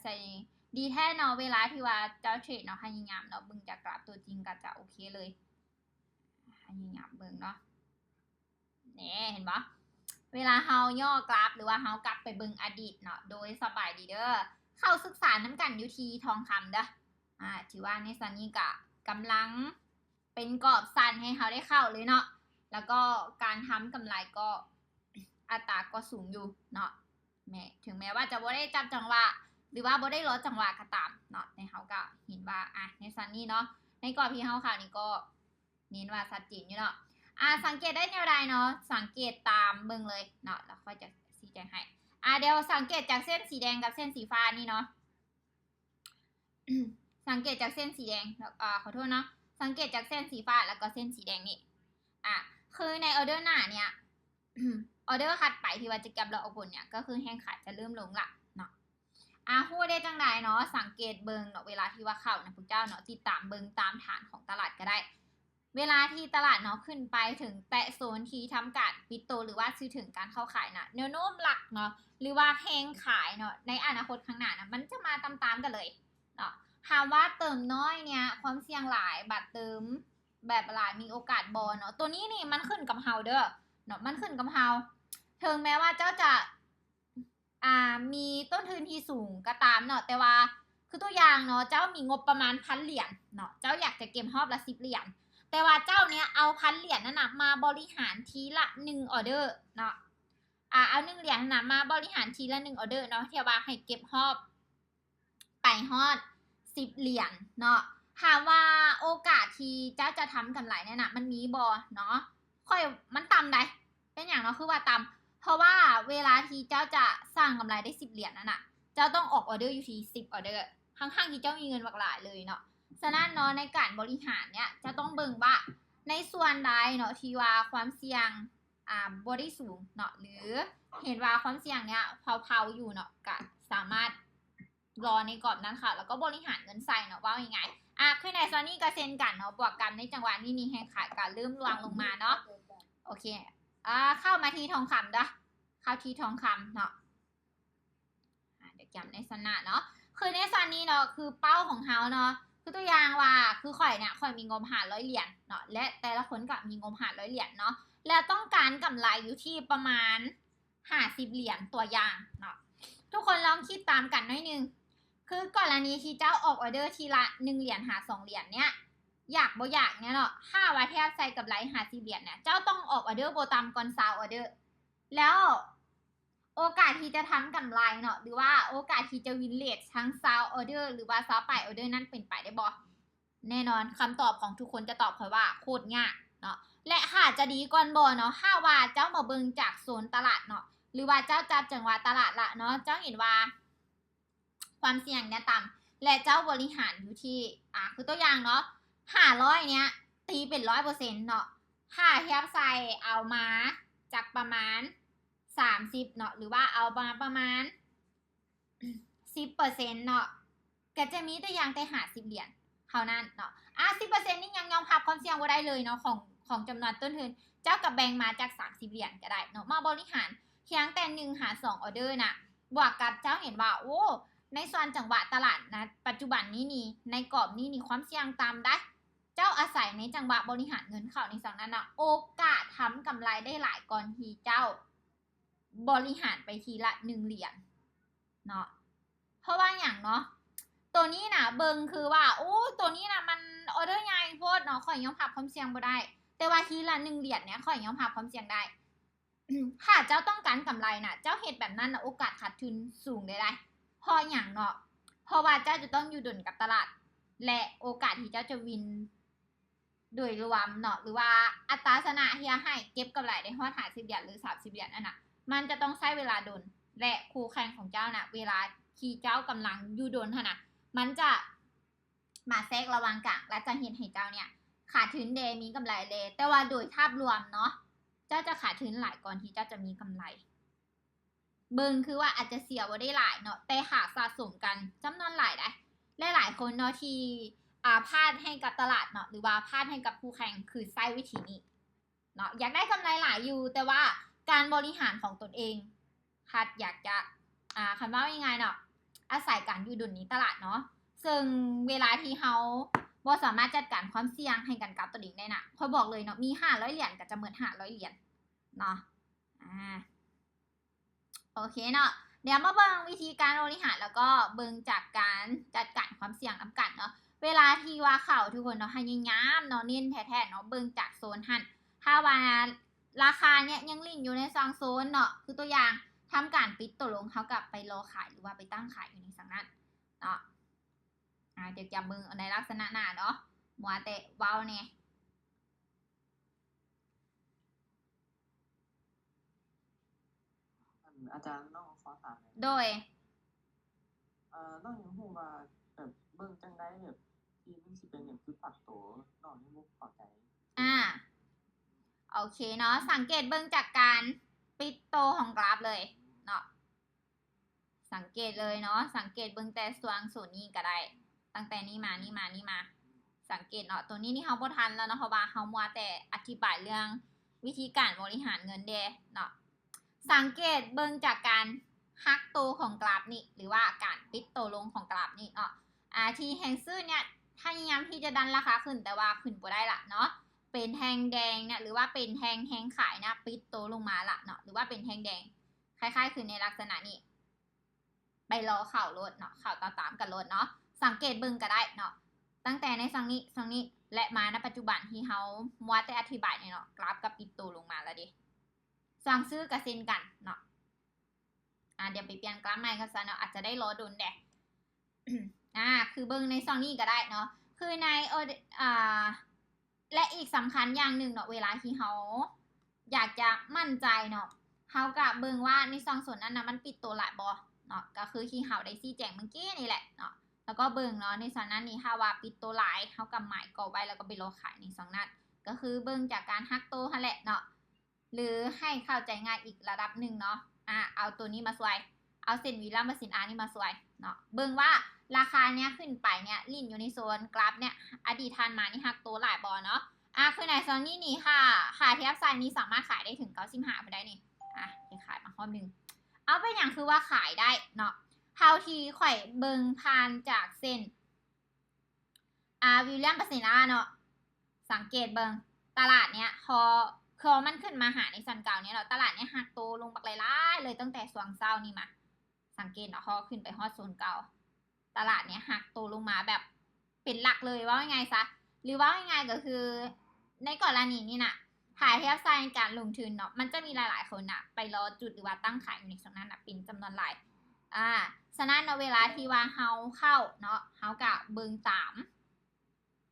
ໃສ່ ດີແທ້ເນາະ ເວລາທີ່ວ່າເຈົ້າເທຣດເນາະ ພະຍາຍາມເນາະ ເບິ່ງຈາກກຣາຟຕົວຈິງກໍຈະໂອເຄເລີຍ. ພະຍາຍາມເບິ່ງເນາະ ແນ່ ເຫັນບໍ່? ເວລາເຮົາຍໍກຣາຟ ຫຼືວ່າເຮົາກັບໄປເບິ່ງອະດີດເນາະ ໂດຍສະບາຍດີເດີ ເຂົ້າສຶກສານຳກັນຢູ່ທີ່ທອງຄຳເດີ. ອາ ຖືວ່າໃນຕອນນີ້ກະກຳລັງເປັນກອບສັ້ນໃຫ້ເຮົາໄດ້ເຂົ້າເລີຍເນາະ ແລ້ວກໍການທຳກຳໄລກໍອັດຕາກໍສູງຢູ່ເນາະ ແມ້ ເຖິງແມ້ວ່າຈະບໍ່ໄດ້ຈັບຈັງຫວະ ຫຼືວ່າບໍ່ໄດ້ລໍຈັງຫວະກໍຕາມເນາະ ແຕ່ເຮົາກໍເຫັນວ່າ ອາ ໃນຕອນນີ້ເນາະ ໃນກອບທີ່ເຮົາເຂົ້ານີ້ກໍ ເນັ້ນວ່າຊັດເຈນຢູ່ເນາະ. ອາ ສັງເກດໄດ້ແນວໃດເນາະ? ສັງເກດຕາມເບິ່ງເລີຍເນາະ ແລ້ວຂ້ອຍຈະຊີ້ແຈງໃຫ້. ອາ ດຽວສັງເກດຈາກເສັ້ນສີແດງກັບເສັ້ນສີຟ້ານີ້ເນາະ ສັງເກດຈາກເສັ້ນສີແດງ ອາ ຂໍໂທດເນາະ ສັງເກດຈາກເສັ້ນສີຟ້າ ແລ້ວກໍເສັ້ນສີແດງນີ້. ອາ ຄືໃນອໍເດີໜ້າເນີ້ຍ ອໍເດີຖັດໄປທີ່ວ່າຈະກັບລະອອກບົນເນີ້ຍ ກໍຄືແຮງຂາຍຈະເລີ່ມລົງລະເນາະ. ອາ ຮູ້ໄດ້ຈັ່ງໃດເນາະ? ສັງເກດເບິ່ງເນາະ ເວລາທີ່ວ່າເຂົ້ານະ ພວກເຈົ້າເນາະ ຕິດຕາມເບິ່ງຕາມຖານຂອງຕະຫຼາດກໍໄດ້. ເວລາທີ່ຕະຫຼາດເນາະ ຂຶ້ນໄປເຖິງແຕະໂຊນທີ່ທຳການປິດໂຕ ຫຼືວ່າສື່ເຖິງການເຂົ້າຂາຍນະ ແນວໂນ້ມຫຼັກເນາະ ຫຼືວ່າແຮງຂາຍເນາະ ໃນອະນາຄົດຂ້າງໜ້ານະ ມັນຈະມາຕາມໆກັນເລີຍເນາະ. ຖາມວ່າເຕີມນ້ອຍເນີ້ຍ ຄວາມສ່ຽງຫຼາຍ ບາດເຕີມ ແບບຫຼາຍມີໂອກາດບໍ່ເນາະ? ໂຕນີ້ນີ້ມັນຂຶ້ນກັບເຮົາເດີເນາະ ມັນຂຶ້ນກັບເຮົາ. ເຖິງແມ້ວ່າເຈົ້າຈະ ອາ ມີຕົ້ນທຶນທີ່ສູງກໍຕາມເນາະ ແຕ່ວ່າຄືຕົວຢ່າງເນາະ ເຈົ້າມີງົບປະມານພັນຫຼຽນເນາະ ເຈົ້າຢາກຈະເກັບຮອບລະສິບຫຼຽນ ແຕ່ວ່າເຈົ້າເນີ້ຍເອົາພັນຫຼຽນນັ້ນນະ ມາບໍລິຫານທີລະໜຶ່ງອໍເດີເນາະ ອາ ເອົາໜຶ່ງຫຼຽນນັ້ນນະ ມາບໍລິຫານທີລະໜຶ່ງອໍເດີເນາະ ເພື່ອວ່າໃຫ້ເກັບຮອບ ໄປຮອດສິບຫຼຽນເນາະ. ຖາມວ່າໂອກາດທີ່ເຈົ້າຈະທຳກຳໄລນັ້ນນະ ມັນມີບໍ່ເນາະ? ຂ້ອຍ ມັນຕ່ຳໃດ໋. ເປັນຫຍັງເນາະ ຄືວ່າຕ່ຳ? ເພາະວ່າເວລາທີ່ເຈົ້າຈະສ້າງກຳໄລໄດ້ສິບຫຼຽນນັ້ນນະ ເຈົ້າຕ້ອງອອກອໍເດີຢູ່ທີ່ສິບອໍເດີ ທັງໆທີ່ເຈົ້າມີເງິນບັກຫຼາຍເລີຍເນາະ. ສະນັ້ນເນາະ ໃນການບໍລິຫານເນີ້ຍ ເຈົ້າຕ້ອງເບິ່ງວ່າໃນສ່ວນໃດເນາະ ທີ່ວ່າຄວາມສ່ຽງ ອາ ບໍ່ໄດ້ສູງເນາະ ຫຼືເຫັນວ່າຄວາມສ່ຽງເນີ້ຍເພົາໆຢູ່ເນາະ ກະສາມາດ ລໍໃນກອບນັ້ນເຂົ້າ ແລ້ວກໍບໍລິຫານເງິນໃສ່ເນາະ ເວົ້າງ່າຍໆ. ອາ ຄືໃນສ່ວນນີ້ກໍເຊັ່ນກັນເນາະ ບວກກັນໃນຈັງຫວະນີ້ນີ້ ແຮງຂາຍກໍເລີ່ມລ່ວງລົງມາເນາະ. ໂອເຄ ອາ ເຂົ້າມາທີ່ທອງຄຳເດີ ເຂົ້າທີ່ທອງຄຳເນາະ. ອາ ດຽວຈຳໃນສ່ວນໜ້າເນາະ ຄືໃນສ່ວນນີ້ເນາະ ຄືເປົ້າຂອງເຮົາເນາະ ຄືຕົວຢ່າງວ່າ ຄືຂ້ອຍເນີ້ຍ ຂ້ອຍມີງົບຫ້າຮ້ອຍຫຼຽນເນາະ ແລະ ແຕ່ລະຄົນກໍມີງົບຫ້າຮ້ອຍຫຼຽນເນາະ ແລະ ຕ້ອງການກຳໄລຢູ່ທີ່ປະມານ ຫ້າສິບຫຼຽນ ຕົວຢ່າງເນາະ. ທຸກຄົນລອງຄິດຕາມກັນໜ້ອຍໜຶ່ງ ຄືກໍລະນີທີ່ເຈົ້າອອກອໍເດີທີລະໜຶ່ງຫຼຽນຫາສອງຫຼຽນເນີ້ຍ ຢາກບໍ່ຢາກເນີ້ຍເນາະ ຖ້າວ່າທຽບໃສ່ກຳໄລຫ້າສິບຫຼຽນເນີ້ຍ ເຈົ້າຕ້ອງອອກອໍເດີບໍ່ຕ່ຳກ່ອນຊາວອໍເດີ ແລ້ວໂອກາດທີ່ຈະທຳກຳໄລເນາະ ຫຼືວ່າໂອກາດທີ່ຈະວິນເຣດທັງຊາວອໍເດີ ຫຼືວ່າຊາວປາຍອໍເດີນັ້ນ ເປັນໄປໄດ້ບໍ່? ແນ່ນອນ ຄຳຕອບຂອງທຸກຄົນຈະຕອບຂ້ອຍວ່າໂຄດຍາກເນາະ ແລະ ຖ້າຈະດີກ່ອນບໍ່ເນາະ ຖ້າວ່າເຈົ້າມາເບິ່ງຈາກໂຊນຕະຫຼາດເນາະ ຫຼືວ່າເຈົ້າຈັບຈັງຫວະຕະຫຼາດລະເນາະ ເຈົ້າເຫັນວ່າຄວາມສ່ຽງເນີ້ຍຕ່ຳ ແລະ ເຈົ້າບໍລິຫານຢູ່ທີ່ ອາ ຄືຕົວຢ່າງເນາະ ຫ້າຮ້ອຍເນີ້ຍ ຕີເປັນຮ້ອຍເປີເຊັນເນາະ ຖ້າທຽບໃສ່ເອົາມາຈັກປະມານສາມສິບເນາະ ຫຼືວ່າເອົາມາປະມານ ສິບເປີເຊັນເນາະ ກໍຈະມີແຕ່ຢ່າງແຕ່ຫ້າສິບຫຼຽນເທົ່ານັ້ນເນາະ. ອາ ສິບເປີເຊັນນີ້ຍັງຍອມຮັບຄວາມສ່ຽງບໍ່ໄດ້ເລີຍເນາະ ຂອງ ຂອງຈຳນວນຕົ້ນທຶນ ເຈົ້າກໍແບ່ງມາຈາກສາມສິບຫຼຽນກໍໄດ້ເນາະ ມາບໍລິຫານພຽງແຕ່ໜຶ່ງຫາສອງອໍເດີນະ ບວກກັບເຈົ້າເຫັນວ່າ ໂອ້ ໃນສ່ວນຈັງຫວະຕະຫຼາດນະ ປັດຈຸບັນນີ້ນີ້ ໃນກອບນີ້ນີ້ ຄວາມສ່ຽງຕ່ຳໄດ໋ ເຈົ້າອາໄສໃນຈັງຫວະບໍລິຫານເງິນເຂົ້າໃນສັງນັ້ນນະ ໂອກາດທຳກຳໄລໄດ້ຫຼາຍກ່ອນທີ່ເຈົ້າ ບໍລິຫານໄປທີລະໜຶ່ງຫຼຽນເນາະ. ເພາະວ່າຫຍັງເນາະ? ໂຕນີ້ນະ ເບິ່ງຄືວ່າ ໂອ້ ໂຕນີ້ນະ ມັນອໍເດີໃຫຍ່ໂພດເນາະ ຂ້ອຍຍອມຮັບຄວາມສ່ຽງບໍ່ໄດ້ ແຕ່ວ່າທີລະໜຶ່ງຫຼຽນເນີ້ຍ ຂ້ອຍຍອມຮັບຄວາມສ່ຽງໄດ້. ຖ້າເຈົ້າຕ້ອງການກຳໄລນະ ເຈົ້າເຮັດແບບນັ້ນນະ ໂອກາດຂາດທຶນສູງເລີຍໄດ໋. ເພາະຫຍັງເນາະ? ເພາະວ່າເຈົ້າຈະຕ້ອງຢູ່ດົນກັບຕະຫຼາດ ແລະ ໂອກາດທີ່ເຈົ້າຈະວິນ ໂດຍລວມເນາະ ຫຼືວ່າອັດຕາຊະນະທີ່ຈະໃຫ້ເກັບກຳໄລໄດ້ຮອດຫ້າສິບຫຼຽນ ຫຼື ສາມສິບຫຼຽນນັ້ນນະ ມັນຈະຕ້ອງໃຊ້ເວລາດົນ ແລະ ຄູ່ແຂ່ງຂອງເຈົ້ານະ ເວລາທີ່ເຈົ້າກຳລັງຢູ່ດົນຫັ້ນນະ ມັນຈະມາແຊກລະຫວ່າງກາງ ແລະ ຈະເຮັດໃຫ້ເຈົ້າເນີ້ຍຂາດທຶນແດ່ ມີກຳໄລແດ່ ແຕ່ວ່າໂດຍພາບລວມເນາະ ເຈົ້າຈະຂາດທຶນຫຼາຍກ່ອນທີ່ເຈົ້າຈະມີກຳໄລ. ເບິ່ງຄືວ່າອາດຈະເສຍບໍ່ໄດ້ຫຼາຍເນາະ ແຕ່ຫາກສະສົມກັນຈຳນວນຫຼາຍໄດ໋ ຫຼາຍໆຄົນເນາະທີ່ ອາ ພາດໃຫ້ກັບຕະຫຼາດເນາະ ຫຼືວ່າພາດໃຫ້ກັບຄູ່ແຂ່ງ ຄືໃຊ້ວິທີນີ້ເນາະ ຢາກໄດ້ກຳໄລຫຼາຍຢູ່ ແຕ່ວ່າການບໍລິຫານຂອງຕົນເອງ ພັດຢາກຈະ ອາ ຄັນເວົ້າງ່າຍໆເນາະ ອາໄສການຢູ່ດຸນໃນຕະຫຼາດເນາະ ເຊິ່ງເວລາທີ່ເຮົາບໍ່ສາມາດຈັດການຄວາມສ່ຽງໃຫ້ກັນກັບຕົວເອງໄດ້ນະ ຂ້ອຍບອກເລີຍເນາະ ມີຫ້າຮ້ອຍຫຼຽນກໍຈະໝົດຫ້າຮ້ອຍຫຼຽນເນາະ. ອາ ໂອເຄເນາະ ດຽວມາເບິ່ງວິທີການບໍລິຫານ ແລ້ວກໍເບິ່ງຈາກການຈັດການຄວາມສ່ຽງນຳກັນເນາະ. ເວລາທີ່ວ່າເຂົ້າ ທຸກຄົນເນາະ ພະຍາຍາມເນາະ ເນັ້ນແທ້ໆເນາະ ເບິ່ງຈາກໂຊນຫັ້ນ ຖ້າວ່າລາຄາເນຍຍັງຫຼິ້ນຢູ່ໃນຊ່ວງໂຊນເນາະ ຄືຕົວຢ່າງທຳການປິດໂຕລົງ ເຮົາກໍໄປລໍຂາຍ ຫຼືວ່າໄປຕັ້ງຂາຍຢູ່ໃນຊ່ວງນັ້ນເນາະ. ອາ ດຽວຈະເບິ່ງໃນລັກສະນະໜ້າເນາະ ມັວແຕ່ເວົ້າແດ່. ອັນ ອາຈານ ນ້ອງຂໍຖາມແດ່ ໂດຍ ເອີ ນ້ອງຢາກຮູ້ວ່າແບບເບິ່ງຈັ່ງໃດ ແບບທີ່ມັນຊິເປັນແບບຈຸດປັບໂຕ ນ້ອງຍັງບໍ່ເຂົ້າໃຈ. ອາ ໂອເຄເນາະ ສັງເກດເບິ່ງຈາກການປິດໂຕຂອງກຣາຟເລີຍເນາະ. ສັງເກດເລີຍເນາະ ສັງເກດເບິ່ງແຕ່ຊ່ວງໂຊນນີ້ກໍໄດ້ ຕັ້ງແຕ່ນີ້ມາ ນີ້ມາ ນີ້ມາ ສັງເກດເນາະ. ໂຕນີ້ນີ້ເຮົາບໍ່ທັນແລ້ວເນາະ ເພາະວ່າເຮົາມົວແຕ່ອະທິບາຍເລື່ອງວິທີການບໍລິຫານເງິນແດ່ເນາະ. ສັງເກດເບິ່ງຈາກການຫັກໂຕຂອງກຣາຟນີ້ ຫຼືວ່າການປິດໂຕລົງຂອງກຣາຟນີ້ເນາະ. ອາ ທີ່ແຮງຊື້ເນຍ ພະຍາຍາມທີ່ຈະດັນລາຄາຂຶ້ນ ແຕ່ວ່າຂຶ້ນບໍ່ໄດ້ລະເນາະ. ເປັນແທ່ງແດງເນຍ ຫຼືວ່າເປັນແທ່ງ ແຮງຂາຍເນຍ ປິດໂຕລົງມາລະເນາະ ຫຼືວ່າເປັນແທ່ງແດງ ຄ້າຍໆຄືໃນລັກສະນະນີ້ ໄປລໍເຂົ້າໂລດເນາະ ເຂົ້າຕາມໆກັນໂລດເນາະ. ສັງເກດເບິ່ງກໍໄດ້ເນາະ ຕັ້ງແຕ່ໃນຊ່ວງນີ້ ຊ່ວງນີ້ ແລະ ມາໃນປັດຈຸບັນທີ່ເຮົາມົວແຕ່ອະທິບາຍນີ້ເນາະ ກຣາຟກໍປິດໂຕລົງມາແລ້ວເດ້ ຊ່ວງຊື້ກໍເຊັ່ນກັນເນາະ. ອາ ດຽວໄປປ່ຽນກຣາຟໃໝ່ກ່ອນຊະເນາະ ອາດຈະໄດ້ລໍດົນແດ່. ອາ ຄືເບິ່ງໃນຊ່ວງນີ້ກໍໄດ້ເນາະ ຄືໃນ ອາ ແລະ ອີກສຳຄັນຢ່າງໜຶ່ງເນາະ ເວລາທີ່ເຮົາຢາກຈະໝັ້ນໃຈເນາະ ເຮົາກະເບິ່ງວ່າໃນຊ່ອງໂຊນນັ້ນນະ ມັນປິດໂຕຫຼາຍບໍ່ເນາະ ກໍຄືທີ່ເຮົາໄດ້ຊີ້ແຈງເມື່ອກີ້ນີ້ແຫຼະເນາະ. ແລ້ວກໍເບິ່ງເນາະ ໃນຊ່ອງນັ້ນນີ້ ຖ້າວ່າປິດໂຕຫຼາຍ ເຮົາກໍໝາຍກອບໄວ້ ແລ້ວກໍໄປລໍຂາຍໃນຊ່ອງນັ້ນ ກໍຄືເບິ່ງຈາກການຫັກໂຕຫັ້ນແຫຼະເນາະ. ຫຼືໃຫ້ເຂົ້າໃຈງ່າຍອີກລະດັບໜຶ່ງເນາະ ອາ ເອົາໂຕນີ້ມາຊ່ວຍ ເອົາເສັ້ນວີລຽມເປີເຊັນອານີ້ມາຊ່ວຍເນາະ ເບິ່ງວ່າລາຄາເນຍຂຶ້ນໄປເນຍ ຫຼິ້ນຢູ່ໃນໂຊນກຣາຟເນຍ ອະດີດຜ່ານມານີ້ຫັກໂຕຫຼາຍບໍ່ເນາະ. ອາ ຄືໃນຊ່ວງນີ້ນີ້ ຄ່າ ຄ່າທຽບໃສ່ນີ້ສາມາດຂາຍໄດ້ເຖິງເກົ້າສິບຫ້າພຸ້ນໃດ໋ນີ້ ອາ ໄດ້ຂາຍມາຮອບໜຶ່ງ. ເອົາ ເປັນຫຍັງຄືວ່າຂາຍໄດ້ເນາະ ເທົ່າທີ່ຂ້ອຍເບິ່ງຜ່ານຈາກເສັ້ນ ອາ ວິລຽມເປີເຊັນອາເນາະ ສັງເກດເບິ່ງຕະຫຼາດເນຍ ພໍ ພໍມັນຂຶ້ນມາຫາໃນຊັ້ນເກົ່າເນຍເນາະ ຕະຫຼາດເນຍຫັກໂຕລົງບັກຫຼາຍໆເລີຍ ຕັ້ງແຕ່ຊ່ວງເຊົ້ານີ້ມາ ສັງເກດເນາະ ພໍຂຶ້ນໄປຮອດໂຊນເກົ່າ ຕະຫຼາດເນຍຫັກໂຕລົງມາແບບເປັນຫຼັກເລີຍ ເວົ້າງ່າຍໆຊະ ຫຼືເວົ້າງ່າຍໆກໍຄື ໃນກໍລະນີນີ້ນະ ຖ້າທຽບໃສ່ການລົງທຶນເນາະ ມັນຈະມີຫຼາຍໆຄົນນະ ໄປລໍຈຸດ ຫຼືວ່າຕັ້ງຂາຍຢູ່ໃນຊ່ວງນັ້ນນະ ເປັນຈຳນວນຫຼາຍ. ອາ ສະນັ້ນເນາະ ເວລາທີ່ວ່າເຮົາເຂົ້າເນາະ ເຮົາກະເບິ່ງຕາມ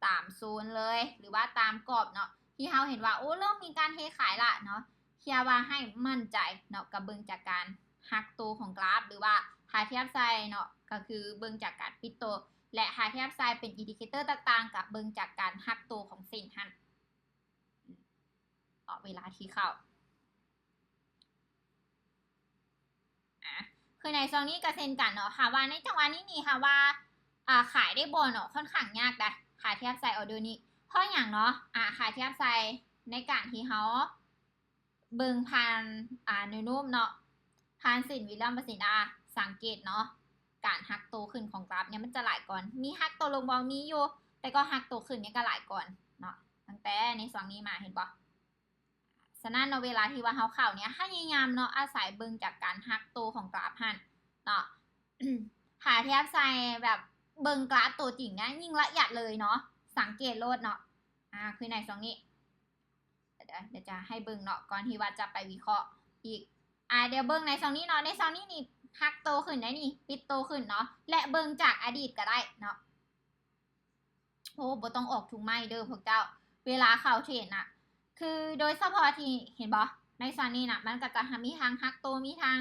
ຕາມໂຊນເລີຍ ຫຼືວ່າຕາມກອບເນາະ ທີ່ເຮົາເຫັນວ່າ ໂອ້ ເລີ່ມມີການເທຂາຍລະເນາະ ເຮົາວ່າໃຫ້ໝັ້ນໃຈເນາະ ກະເບິ່ງຈາກການຫັກໂຕຂອງກຣາຟ ຫຼືວ່າຖ້າທຽບໃສ່ເນາະ ກະຄືເບິ່ງຈາກການປິດໂຕ ແລະ ຖ້າທຽບໃສ່ເປັນອິນດິເຄເຕີຕ່າງໆ ກະເບິ່ງຈາກການຫັກໂຕຂອງເສັ້ນຫັ້ນ ເນາະ ເວລາທີ່ເຂົ້າ ອາ ຄືໃນຊ່ວງນີ້ກໍເຊັ່ນກັນເນາະ ຖ້າວ່າໃນຈັງຫວະນີ້ນີ້ ຖ້າວ່າ ອາ ຂາຍໄດ້ບໍ່ເນາະ ຂ້ອນຂ້າງຍາກໄດ໋ ຖ້າທຽບໃສ່ອໍເດີນີ້ ເພາະຫຍັງເນາະ ອາ ຖ້າທຽບໃສ່ໃນການທີ່ເຮົາເບິ່ງຜ່ານ ອາ ແນວໂນ້ມເນາະ ຜ່ານເສັ້ນວິລຽມເປີເຊັນອາ ສັງເກດເນາະ ການຫັກໂຕຂຶ້ນຂອງກຣາຟເນຍ ມັນຈະຫຼາຍກ່ອນ ມີຫັກໂຕລົງບໍ່ ມີຢູ່ ແຕ່ກໍຫັກໂຕຂຶ້ນເນຍກໍຫຼາຍກ່ອນເນາະ ຕັ້ງແຕ່ໃນຊ່ວງນີ້ມາ ເຫັນບໍ່? ສະນັ້ນເນາະ ເວລາທີ່ວ່າເຮົາເຂົ້າເນຍ ພະຍາຍາມເນາະ ອາໄສເບິ່ງຈາກການຫັກໂຕຂອງກຣາຟຫັ້ນເນາະ ຖ້າທຽບໃສ່ແບບເບິ່ງກຣາຟຕົວຈິງເນຍ ຍິ່ງລະອຽດເລີຍເນາະ ສັງເກດໂລດເນາະ ອາ ຄືໃນຊ່ວງນີ້ ດຽວຈະໃຫ້ເບິ່ງເນາະ ກ່ອນທີ່ວ່າຈະໄປວິເຄາະອີກ ອາ ດຽວເບິ່ງໃນຊ່ອງນີ້ເນາະ ໃນຊ່ອງນີ້ນີ້ ຫັກໂຕຂຶ້ນໄດ໋ນີ້ ປິດໂຕຂຶ້ນເນາະ ແລະ ເບິ່ງຈາກອະດີດກໍໄດ້ເນາະ. ໂອ້ ບໍ່ຕ້ອງອອກທຸກໄມ້ເດີພວກເຈົ້າ ເວລາເຂົ້າເທຣດນະ ຄືໂດຍສະເພາະທີ່ ເຫັນບໍ່ ໃນຊ່ອງນີ້ນະ ມັນກໍຈະມີທັງຫັກໂຕ ມີທັງ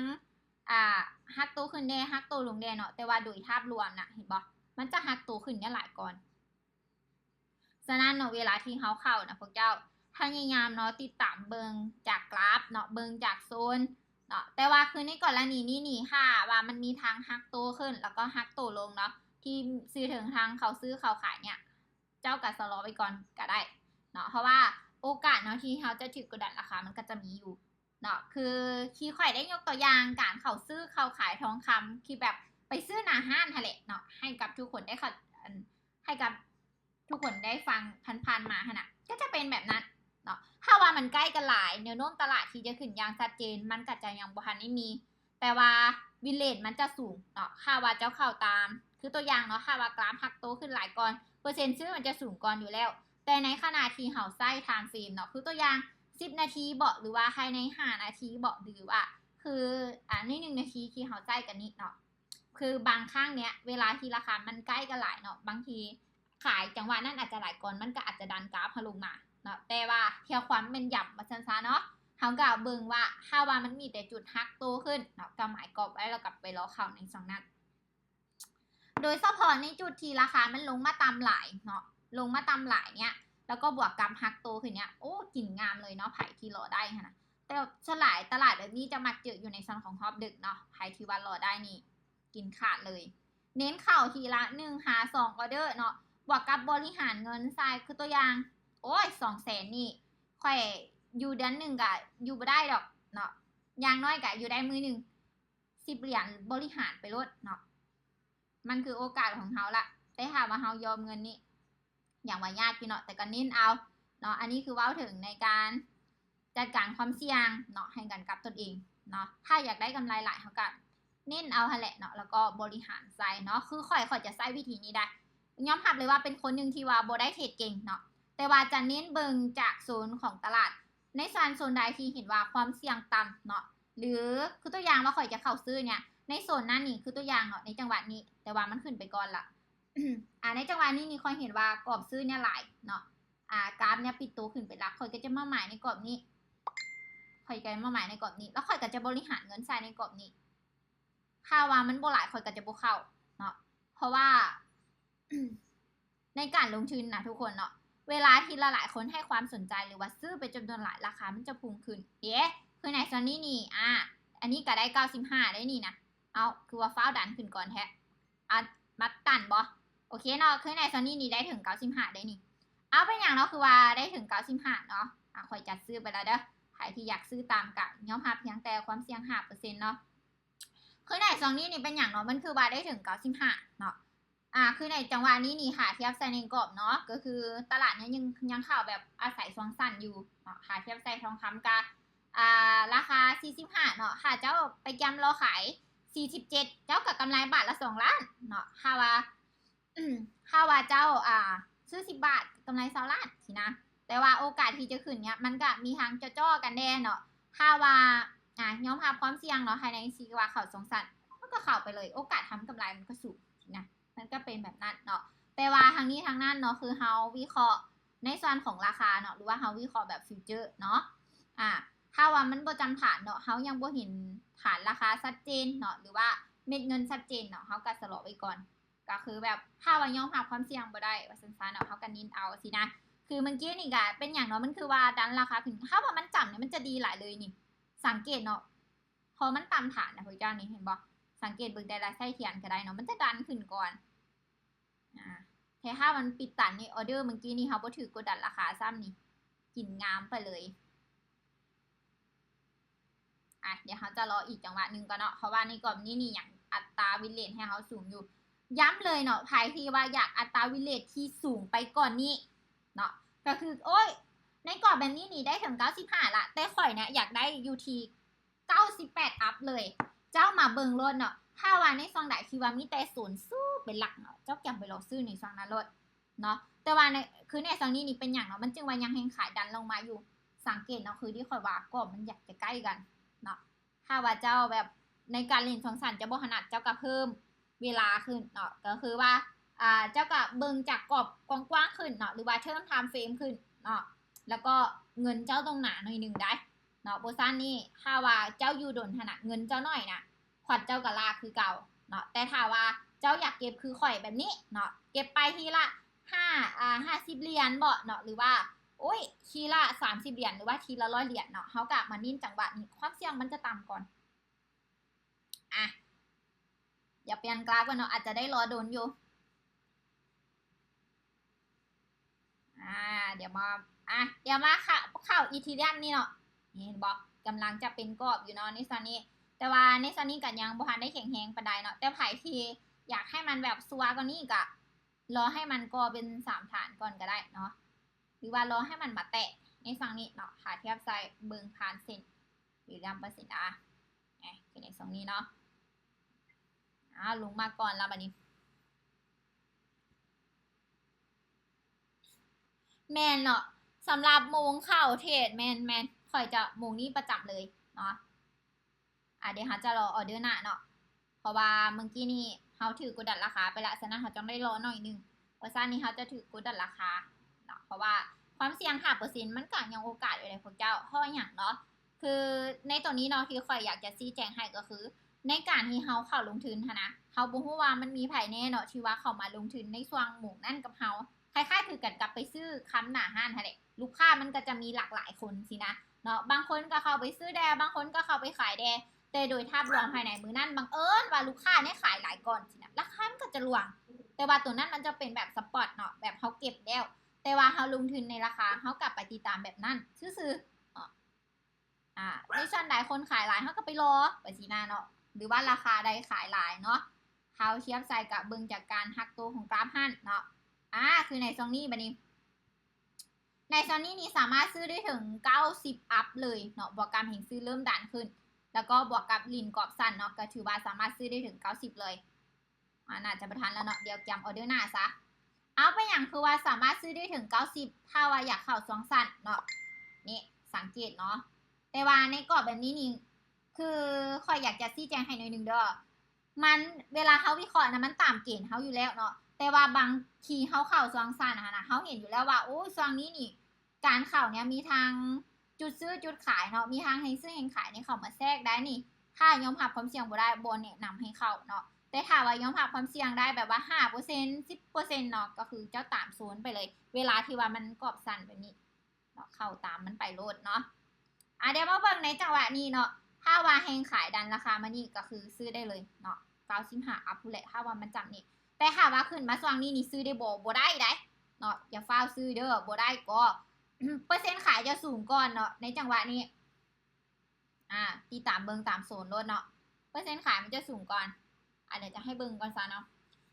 ອາ ຫັກໂຕຂຶ້ນແດ່ ຫັກໂຕລົງແດ່ເນາະ ແຕ່ວ່າໂດຍພາບລວມນະ ເຫັນບໍ່ ມັນຈະຫັກໂຕຂຶ້ນເນຍຫຼາຍກ່ອນ. ສະນັ້ນເນາະ ເວລາທີ່ເຮົາເຂົ້ານະ ພວກເຈົ້າພະຍາຍາມເນາະ ຕິດຕາມເບິ່ງຈາກກຣາຟເນາະ ເບິ່ງຈາກໂຊນເນາະ ແຕ່ວ່າຄືໃນກໍລະນີນີ້ນີ້ ຖ້າວ່າມັນມີທາງຫັກໂຕຂຶ້ນ ແລ້ວກໍຫັກໂຕລົງເນາະ ທີ່ຊື່ເຖິງທາງເຂົາຊື້ເຂົາຂາຍເນຍ ເຈົ້າກໍຊະລໍໄວ້ກ່ອນກໍໄດ້ເນາະ ເພາະວ່າໂອກາດເນາະ ທີ່ເຮົາຈະຖືກກົດດັນລາຄາ ມັນກໍຈະມີຢູ່ ເນາະ ຄືທີ່ຂ້ອຍໄດ້ຍົກຕົວຢ່າງການເຂົາຊື້ເຂົາຂາຍທອງຄຳ ທີ່ແບບ ໄປຊື້ໜ້າຮ້ານຫັ້ນແຫຼະເນາະ ໃຫ້ກັບທຸກຄົນໄດ້ເຂົ້າ ອັນ ໃຫ້ກັບທຸກຄົນໄດ້ຟັງຜ່ານໆມາຫັ້ນນະ ກໍຈະເປັນແບບນັ້ນເນາະ. ຖ້າວ່າມັນໃກ້ກັນຫຼາຍ ແນວໂນ້ມຕະຫຼາດທີ່ຈະຂຶ້ນຢ່າງຊັດເຈນ ມັນກໍຈະຍັງບໍ່ທັນໄດ້ມີ ແຕ່ວ່າວິນເຣດມັນຈະສູງເນາະ ຖ້າວ່າເຈົ້າເຂົ້າຕາມ ຄືຕົວຢ່າງເນາະ ຖ້າວ່າກຣາຟຮັກໂຕຂຶ້ນຫຼາຍກ່ອນ ເປີເຊັນຊື້ມັນຈະສູງກ່ອນຢູ່ແລ້ວ. ແຕ່ໃນຂະນະທີ່ເຮົາໃຊ້ທາມເຟຣມເນາະ ຄືຕົວຢ່າງສິບນາທີເບາະ ຫຼືວ່າພາຍໃນຫ້ານາທີເບາະ ຫຼືວ່າຄື ອາ ໃນໜຶ່ງນາທີທີ່ເຮົາໃຊ້ກັນນີ້ເນາະ ຄືບາງຄັ້ງເນີ້ຍ ເວລາທີ່ລາຄາມັນໃກ້ກັນຫຼາຍເນາະ ບາງທີຂາຍຈັງຫວະນັ້ນອາດຈະຫຼາຍກ່ອນ ມັນກໍອາດຈະດັນກຣາຟເຮົາລົງມາເນາະ. ແຕ່ວ່າເພື່ອຄວາມແມ່ນຢຳວ່າຊັ້ນຊະເນາະ ເຮົາກໍເບິ່ງວ່າ ຖ້າວ່າມັນມີແຕ່ຈຸດຫັກໂຕຂຶ້ນເນາະ ກໍໝາຍກອບໄວ້ ແລ້ວກໍໄປລໍເຂົ້າໃນຊ່ວງນັ້ນ. ໂດຍສະເພາະໃນຈຸດທີ່ລາຄາມັນລົງມາຕ່ຳຫຼາຍເນາະ ລົງມາຕ່ຳຫຼາຍເນີ້ຍ ແລ້ວກໍບວກກັບຫັກໂຕຂຶ້ນເນີ້ຍ ໂອ້ ກິນງາມເລີຍເນາະ ໃຜທີ່ລໍໄດ້ຫັ້ນນະ. ແຕ່ສ່ວນຫຼາຍຕະຫຼາດແບບນີ້ຈະມັກເຈີຢູ່ໃນຊ່ວງຂອງຮອບດຶກເນາະ ໃຜທີ່ວ່າລໍໄດ້ນີ້ກິນຂາດເລີຍ. ເນັ້ນເຂົ້າທີລະໜຶ່ງຫາສອງອໍເດີເນາະ ບວກກັບບໍລິຫານເງິນໃສ່ ຄືຕົວຢ່າງ ໂອ້ຍ ສອງແສນນີ້ ຂ້ອຍຢູ່ເດືອນໜຶ່ງກໍຢູ່ບໍ່ໄດ້ດອກເນາະ ຢ່າງໜ້ອຍກໍຢູ່ໄດ້ມື້ໜຶ່ງ ສິບຫຼຽນບໍລິຫານໄປໂລດເນາະ ມັນຄືໂອກາດຂອງເຮົາລະ. ແຕ່ຖ້າວ່າເຮົາຍອມເງິນນີ້ ຫຍັງວ່າຍາກຢູ່ເນາະ ແຕ່ກໍເນັ້ນເອົາເນາະ. ອັນນີ້ຄືເວົ້າເຖິງໃນການຈັດການຄວາມສ່ຽງເນາະ ໃຫ້ກັນກັບຕົນເອງເນາະ. ຖ້າຢາກໄດ້ກຳໄລຫຼາຍ ເຮົາກໍເນັ້ນເອົາຫັ້ນແຫຼະເນາະ ແລ້ວກໍບໍລິຫານໃສ່ເນາະ. ຄືຂ້ອຍ ຂ້ອຍຈະໃຊ້ວິທີນີ້ໄດ໋. ຍອມຮັບເລີຍວ່າເປັນຄົນໜຶ່ງທີ່ວ່າບໍ່ໄດ້ເທຣດເກັ່ງເນາະ ແຕ່ວ່າຈະເນັ້ນເບິ່ງຈາກໂຊນຂອງຕະຫຼາດ ໃນສ່ວນ ໂຊນໃດທີ່ເຫັນວ່າຄວາມສ່ຽງຕ່ຳເນາະ ຫຼື ຄືຕົວຢ່າງວ່າຂ້ອຍຈະເຂົ້າຊື້ເນີ້ຍ ໃນໂຊນນັ້ນນີ້ ຄືຕົວຢ່າງເນາະ ໃນຈັງຫວະນີ້ ແຕ່ວ່າມັນຂຶ້ນໄປກ່ອນລະ ອາ ໃນຈັງຫວະນີ້ນີ້ ຂ້ອຍເຫັນວ່າກອບຊື້ເນີ້ຍຫຼາຍເນາະ ອາ ກຣາຟເນີ້ຍປິດໂຕຂຶ້ນໄປລະ ຂ້ອຍກໍຈະມາໝາຍໃນກອບນີ້ ຂ້ອຍກໍມາໝາຍໃນກອບນີ້ ແລ້ວຂ້ອຍກໍຈະບໍລິຫານເງິນໃສ່ໃນກອບນີ້. ຖ້າວ່າມັນບໍ່ຫຼາຍ ຂ້ອຍກໍຈະບໍ່ເຂົ້າເນາະ ເພາະວ່າ ໃນການລົງທຶນນະທຸກຄົນເນາະ ເວລາທີ່ຫຼາຍໆຄົນໃຫ້ຄວາມສົນໃຈ ຫຼືວ່າຊື້ເປັນຈຳນວນຫຼາຍ ລາຄາມັນຈະພຸ່ງຂຶ້ນເດ້. ຄືໃນຊ່ວງນີ້ນີ້ ອາ ອັນນີ້ກໍໄດ້ເກົ້າສິບຫ້າໄດ້ນີ້ນະ ເອົ້າ ຄືວ່າຟ້າວດັນຂຶ້ນກ່ອນແທ້ ອາ ມາຕັນບໍ່? ໂອເຄເນາະ ຄືໃນຊ່ວງນີ້ນີ້ໄດ້ເຖິງເກົ້າສິບຫ້າໄດ້ນີ້ ເອົາ ເປັນຫຍັງເນາະ ຄືວ່າໄດ້ເຖິງເກົ້າສິບຫ້າເນາະ ອາ ຂ້ອຍຈັດຊື້ໄປແລ້ວເດີ້. ໃຜທີ່ຢາກຊື້ຕາມກໍຍອມຮັບພຽງແຕ່ຄວາມສ່ຽງຫ້າເປີເຊັນເນາະ. ຄືໃນຊ່ວງນີ້ນີ້ເປັນຫຍັງເນາະ ມັນຄືວ່າໄດ້ເຖິງເກົ້າສິບຫ້າເນາະ ອາ ຄືໃນຈັງຫວະນີ້ນີ້ ຖ້າທຽບໃສ່ໃນກອບເນາະ ກໍຄືຕະຫຼາດເນີ້ຍຍັງ ຍັງເຂົ້າແບບອາໄສຊ່ວງສັ້ນຢູ່ເນາະ. ຖ້າທຽບໃສ່ທອງຄຳກະ ອາ ລາຄາສີ່ສິບຫ້າເນາະ ຖ້າເຈົ້າໄປກຽມລໍຂາຍສີ່ສິບເຈັດ ເຈົ້າກໍກຳໄລບາດລະສອງລ້ານເນາະ. ຖ້າວ່າ ຖ້າວ່າເຈົ້າ ອາ ຊື້ສິບບາດ ກຳໄລຊາວລ້ານຊີ້ນະ. ແຕ່ວ່າໂອກາດທີ່ຈະຂຶ້ນເນີ້ຍ ມັນກະມີທາງເຈາະໆກັນແດ່ເນາະ. ຖ້າວ່າ ອາ ຍອມຮັບຄວາມສ່ຽງເນາະ ພາຍໃນທີ່ວ່າເຂົ້າຊ່ວງສັ້ນ ມັນກໍເຂົ້າໄປເລີຍ ໂອກາດທຳກຳໄລມັນກໍສູງຊີ້ນະ ມັນກໍເປັນແບບນັ້ນເນາະ. ແຕ່ວ່າທັງນີ້ທັງນັ້ນເນາະ ຄືເຮົາວິເຄາະໃນສ່ວນຂອງລາຄາເນາະ ຫຼືວ່າເຮົາວິເຄາະແບບຟິວເຈີເນາະ ອາ ຖ້າວ່າມັນບໍ່ຈຳຖານເນາະ ເຮົາຍັງບໍ່ເຫັນຖານລາຄາຊັດເຈນເນາະ ຫຼືວ່າເມັດເງິນຊັດເຈນເນາະ ເຮົາກໍຊະລໍໄວ້ກ່ອນ. ກໍຄືແບບ ຖ້າວ່າຍອມຮັບຄວາມສ່ຽງບໍ່ໄດ້ວ່າຊັ້ນຊະເນາະ ເຮົາກໍນິ້ນເອົາຊີ້ນະ. ຄືເມື່ອກີ້ນີ້ກໍເປັນຫຍັງເນາະ ມັນຄືວ່າດັນລາຄາຂຶ້ນ ຖ້າວ່າມັນຈຳນີ້ ມັນຈະດີຫຼາຍເລີຍນີ້ ສັງເກດເນາະ ພໍມັນຕຳຖານນະພວກເຈົ້ານີ້ ເຫັນບໍ່? ສັງເກດເບິ່ງແຕ່ລະໄສ້ທຽນກໍໄດ້ເນາະ ມັນຈະດັນຂຶ້ນກ່ອນ ອາ ແຕ່ຖ້າມັນປິດຕັນນີ້ ອໍເດີເມື່ອກີ້ນີ້ ເຮົາບໍ່ຖືກກົດດັນລາຄາຊ້ຳນີ້ ກິນງາມໄປເລີຍ. ອາ ດຽວເຮົາຈະລໍອີກຈັງຫວະໜຶ່ງກ່ອນເນາະ ເພາະວ່າໃນກອບນີ້ນີ້ຫຍັງ ອັດຕາວິນເຣດໃຫ້ເຮົາສູງຢູ່. ຢ້ຳເລີຍເນາະ ໃຜທີ່ວ່າຢາກອັດຕາວິນເຣດທີ່ສູງໄປກວ່ານີ້ເນາະ ກໍຄື ໂອ້ຍ ໃນກອບແບບນີ້ນີ້ໄດ້ເຖິງເກົ້າສິບຫ້າລະ ແຕ່ຂ້ອຍເນຍຢາກໄດ້ຢູ່ທີ່ເກົ້າສິບແປດອັບເລີຍ. ເຈົ້າມາເບິ່ງໂລດເນາະ ຖ້າວ່າໃນຊ່ວງໃດທີ່ວ່າມີແຕ່ສູນສູງເປັນຫຼັກເນາະ ເຈົ້າກຽມໄປລໍຊື້ໃນຊ່ວງນັ້ນໂລດ ເນາະ. ແຕ່ວ່າໃນ ຄືໃນຊ່ວງນີ້ນີ້ເປັນຫຍັງເນາະ ມັນຈຶ່ງວ່າຍັງແຮງຂາຍດັນລົງມາຢູ່? ສັງເກດເນາະ ຄືທີ່ຂ້ອຍວ່າກອບມັນຢາກຈະໃກ້ກັນເນາະ. ຖ້າວ່າເຈົ້າແບບໃນການຫຼິ້ນຊ່ວງສັ້ນເຈົ້າບໍ່ຖະໜັດ ເຈົ້າກໍເພີ່ມເວລາຂຶ້ນເນາະ ກໍຄືວ່າ ອາ ເຈົ້າກໍເບິ່ງຈາກກອບກວ້າງໆຂຶ້ນເນາະ ຫຼືວ່າເທີມທາມເຟຣມຂຶ້ນເນາະ ແລ້ວກໍເງິນເຈົ້າຕ້ອງໜາໜ້ອຍໜຶ່ງໄດ໋ເນາະ. ບໍ່ຊັ້ນນີ້ ຖ້າວ່າເຈົ້າຢູ່ດົນຫັ້ນນະ ເງິນເຈົ້າໜ້ອຍນະ ພອດເຈົ້າກໍລາກຄືເກົ່າເນາະ. ແຕ່ຖ້າວ່າເຈົ້າຢາກເກັບຄືຂ້ອຍແບບນີ້ເນາະ ເກັບໄປທີລະຫ້າ ອາ ຫ້າສິບຫຼຽນເບາະເນາະ ຫຼືວ່າ ໂອ້ຍ ທີລະສາມສິບຫຼຽນ ຫຼືວ່າທີລະຮ້ອຍຫຼຽນເນາະ ເຮົາກໍມາເນັ້ນຈັງຫວະນີ້ ຄວາມສ່ຽງມັນຈະຕ່ຳກ່ອນ. ອາ ດຽວປ່ຽນກຣາຟກ່ອນເນາະ ອາດຈະໄດ້ລໍດົນຢູ່. ອາ ດຽວມາ ອາ ດຽວມາເຂົ້າ ເຂົ້າອີເທີຣຽມນີ້ເນາະ ນີ້ເຫັນບໍ່ ກຳລັງຈະເປັນກອບຢູ່ເນາະ ໃນຕອນນີ້ ແຕ່ວ່າໃນຊ່ວງນີ້ກໍຍັງບໍ່ທັນໄດ້ແຂງແຮງປານໃດເນາະ, ແຕ່ໃຜທີ່ຢາກໃຫ້ມັນແບບຊົວກວ່ານີ້ກໍລໍໃຫ້ມັນກໍ່ເປັນສາມຖານກ່ອນກໍໄດ້ເນາະ ຫຼືວ່າລໍໃຫ້ມັນມາແຕະໃນຊ່ວງນີ້ເນາະ, ຖ້າທຽບໃສ່ເບິ່ງຜ່ານເສັ້ນ Williams Percent R ເນາະ ຄືໃນຊ່ວງນີ້ເນາະ. ອາ ລົງມາກ່ອນລະບາດນີ້. ແມ່ນເນາະ, ສຳລັບໂມງເຂົ້າເທຣດ ແມ່ນໆ ຂ້ອຍຈະໂມງນີ້ປະຈຳເລີຍເນາະ. ອາ ດຽວເຮົາຈະລໍອໍເດີໜ້າເນາະ, ເພາະວ່າເມື່ອກີ້ນີ້ເຮົາຖືກກົດດັນລາຄາໄປລະ, ສະນັ້ນເຮົາຕ້ອງໄດ້ລໍໜ້ອຍໜຶ່ງ. ເພາະສະນັ້ນນີ້ເຮົາຈະຖືກກົດດັນລາຄາເນາະ, ເພາະວ່າຄວາມສ່ຽງຫ້າເປີເຊັນ ມັນກໍຍັງໂອກາດຢູ່ເດ້ພວກເຈົ້າ. ເພາະຫຍັງເນາະ? ຄືໃນໂຕນີ້ເນາະ ທີ່ຂ້ອຍຢາກຈະຊີ້ແຈງໃຫ້ກໍຄື ໃນການທີ່ເຮົາເຂົ້າລົງທຶນຫັ້ນນະ, ເຮົາບໍ່ຮູ້ວ່າມັນມີໃຜແນ່ເນາະ ທີ່ວ່າເຂົ້າມາລົງທຶນໃນຊ່ວງໂມງນັ້ນກັບເຮົາ. ຄ້າຍໆຄືກັນກັບໄປຊື້ຄຳໜ້າຮ້ານຫັ້ນແຫຼະ, ລູກຄ້າມັນກໍຈະມີຫຼາກຫຼາຍຄົນຊີ້ນະເນາະ, ບາງຄົນກໍເຂົ້າໄປຊື້ແດ່ ບາງຄົນກໍເຂົ້າໄປຂາຍແດ່. ແຕ່ໂດຍພາບລວມພາຍໃນມື້ນັ້ນ ບັງເອີນວ່າລູກຄ້ານີ້ຂາຍຫຼາຍກ່ອນຊີ້ນະ, ລາຄາມັນກໍຈະລ່ວງ. ແຕ່ວ່າໂຕນັ້ນມັນຈະເປັນແບບສະປອດເນາະ, ແບບເຮົາເກັບແລ້ວ ແຕ່ວ່າເຮົາລົງທຶນໃນລາຄາ, ເຮົາກໍໄປຕິດຕາມແບບນັ້ນຊື່ໆເນາະ. ອາ ໃນສ່ວນໃດຄົນຂາຍຫຼາຍ ເຮົາກໍໄປລໍໄປຊີ້ນະເນາະ, ຫຼືວ່າລາຄາໃດຂາຍຫຼາຍເນາະ, ເຮົາທຽບໃສ່ກະເບິ່ງຈາກການຮັກໂຕຂອງກຣາຟຫັ້ນເນາະ. ອາ ຄືໃນຊ່ວງນີ້ບາດນີ້ ໃນຊ່ວງນີ້ນີ້ສາມາດຊື້ໄດ້ເຖິງເກົ້າສິບອັບເລີຍເນາະ, ບວກກັບແຮງຊື້ເລີ່ມດັນຂຶ້ນ ແລ້ວກໍບວກກັບລິນກອບສັ້ນເນາະ, ກໍຖືວ່າສາມາດຊື້ໄດ້ເຖິງເກົ້າສິບເລີຍ. ອາ ໜ້າຈະບໍ່ທັນແລ້ວເນາະ, ດຽວກຽມອໍເດີໜ້າຊະ. ເອົາ ເປັນຫຍັງຄືວ່າສາມາດຊື້ໄດ້ເຖິງເກົ້າສິບ ຖ້າວ່າຢາກເຂົ້າຊ່ວງສັ້ນເນາະ? ນີ້ ສັງເກດເນາະ, ແຕ່ວ່າໃນກອບແບບນີ້ນີ້ ຄືຂ້ອຍຢາກຈະຊີ້ແຈງໃຫ້ໜ້ອຍໜຶ່ງເດີ້. ມັນ ເວລາເຮົາວິເຄາະນະ ມັນຕາມເກນເຮົາຢູ່ແລ້ວເນາະ, ແຕ່ວ່າບາງທີເຮົາເຂົ້າຊ່ວງສັ້ນຫັ້ນນະ ເຮົາເຫັນຢູ່ແລ້ວວ່າ ໂອ້ ຊ່ວງນີ້ນີ້ ການເຂົ້າເນີ້ຍມີທັງຈຸດຊື້ຈຸດຂາຍເນາະ, ມີທັງແຮງຊື້ແຮງຂາຍນີ້ເຂົ້າມາແຊກໄດ້ນີ້. ຖ້າຍອມຮັບຄວາມສ່ຽງບໍ່ໄດ້ ບໍ່ແນະນຳໃຫ້ເຂົ້າເນາະ, ແຕ່ຖ້າວ່າຍອມຮັບຄວາມສ່ຽງໄດ້ ແບບວ່າຫ້າເປີເຊັນ ສິບເປີເຊັນເນາະ ກໍຄືເຈົ້າຕາມໂຊນໄປເລີຍ ເວລາທີ່ວ່າມັນກອບສັ້ນແບບນີ້ເນາະ, ເຂົ້າຕາມມັນໄປໂລດເນາະ. ອາ ດຽວມາເບິ່ງໃນຈັງຫວະນີ້ເນາະ, ຖ້າວ່າແຮງຂາຍດັນລາຄາມານີ້ ກໍຄືຊື້ໄດ້ເລີຍເນາະ, ເກົ້າສິບຫ້າອັບພຸ້ນແຫຼະ ຖ້າວ່າມັນຈຳນີ້. ແຕ່ຖ້າວ່າຂຶ້ນມາຊ່ວງນີ້ນີ້ ຊື້ໄດ້ບໍ່? ບໍ່ໄດ້ໃດເນາະ, ຢ່າຟ້າວຊື້ເດີ້, ບໍ່ໄດ້ກໍ ເປີເຊັນຂາຍຈະສູງກ່ອນເນາະ ໃນຈັງຫວະນີ້. ອາ ຕິດຕາມເບິ່ງຕາມໂຊນໂລດເນາະ, ເປີເຊັນຂາຍມັນຈະສູງກ່ອນ. ອາ ດຽວຈະໃຫ້ເບິ່ງກ່ອນຊະເນາະ.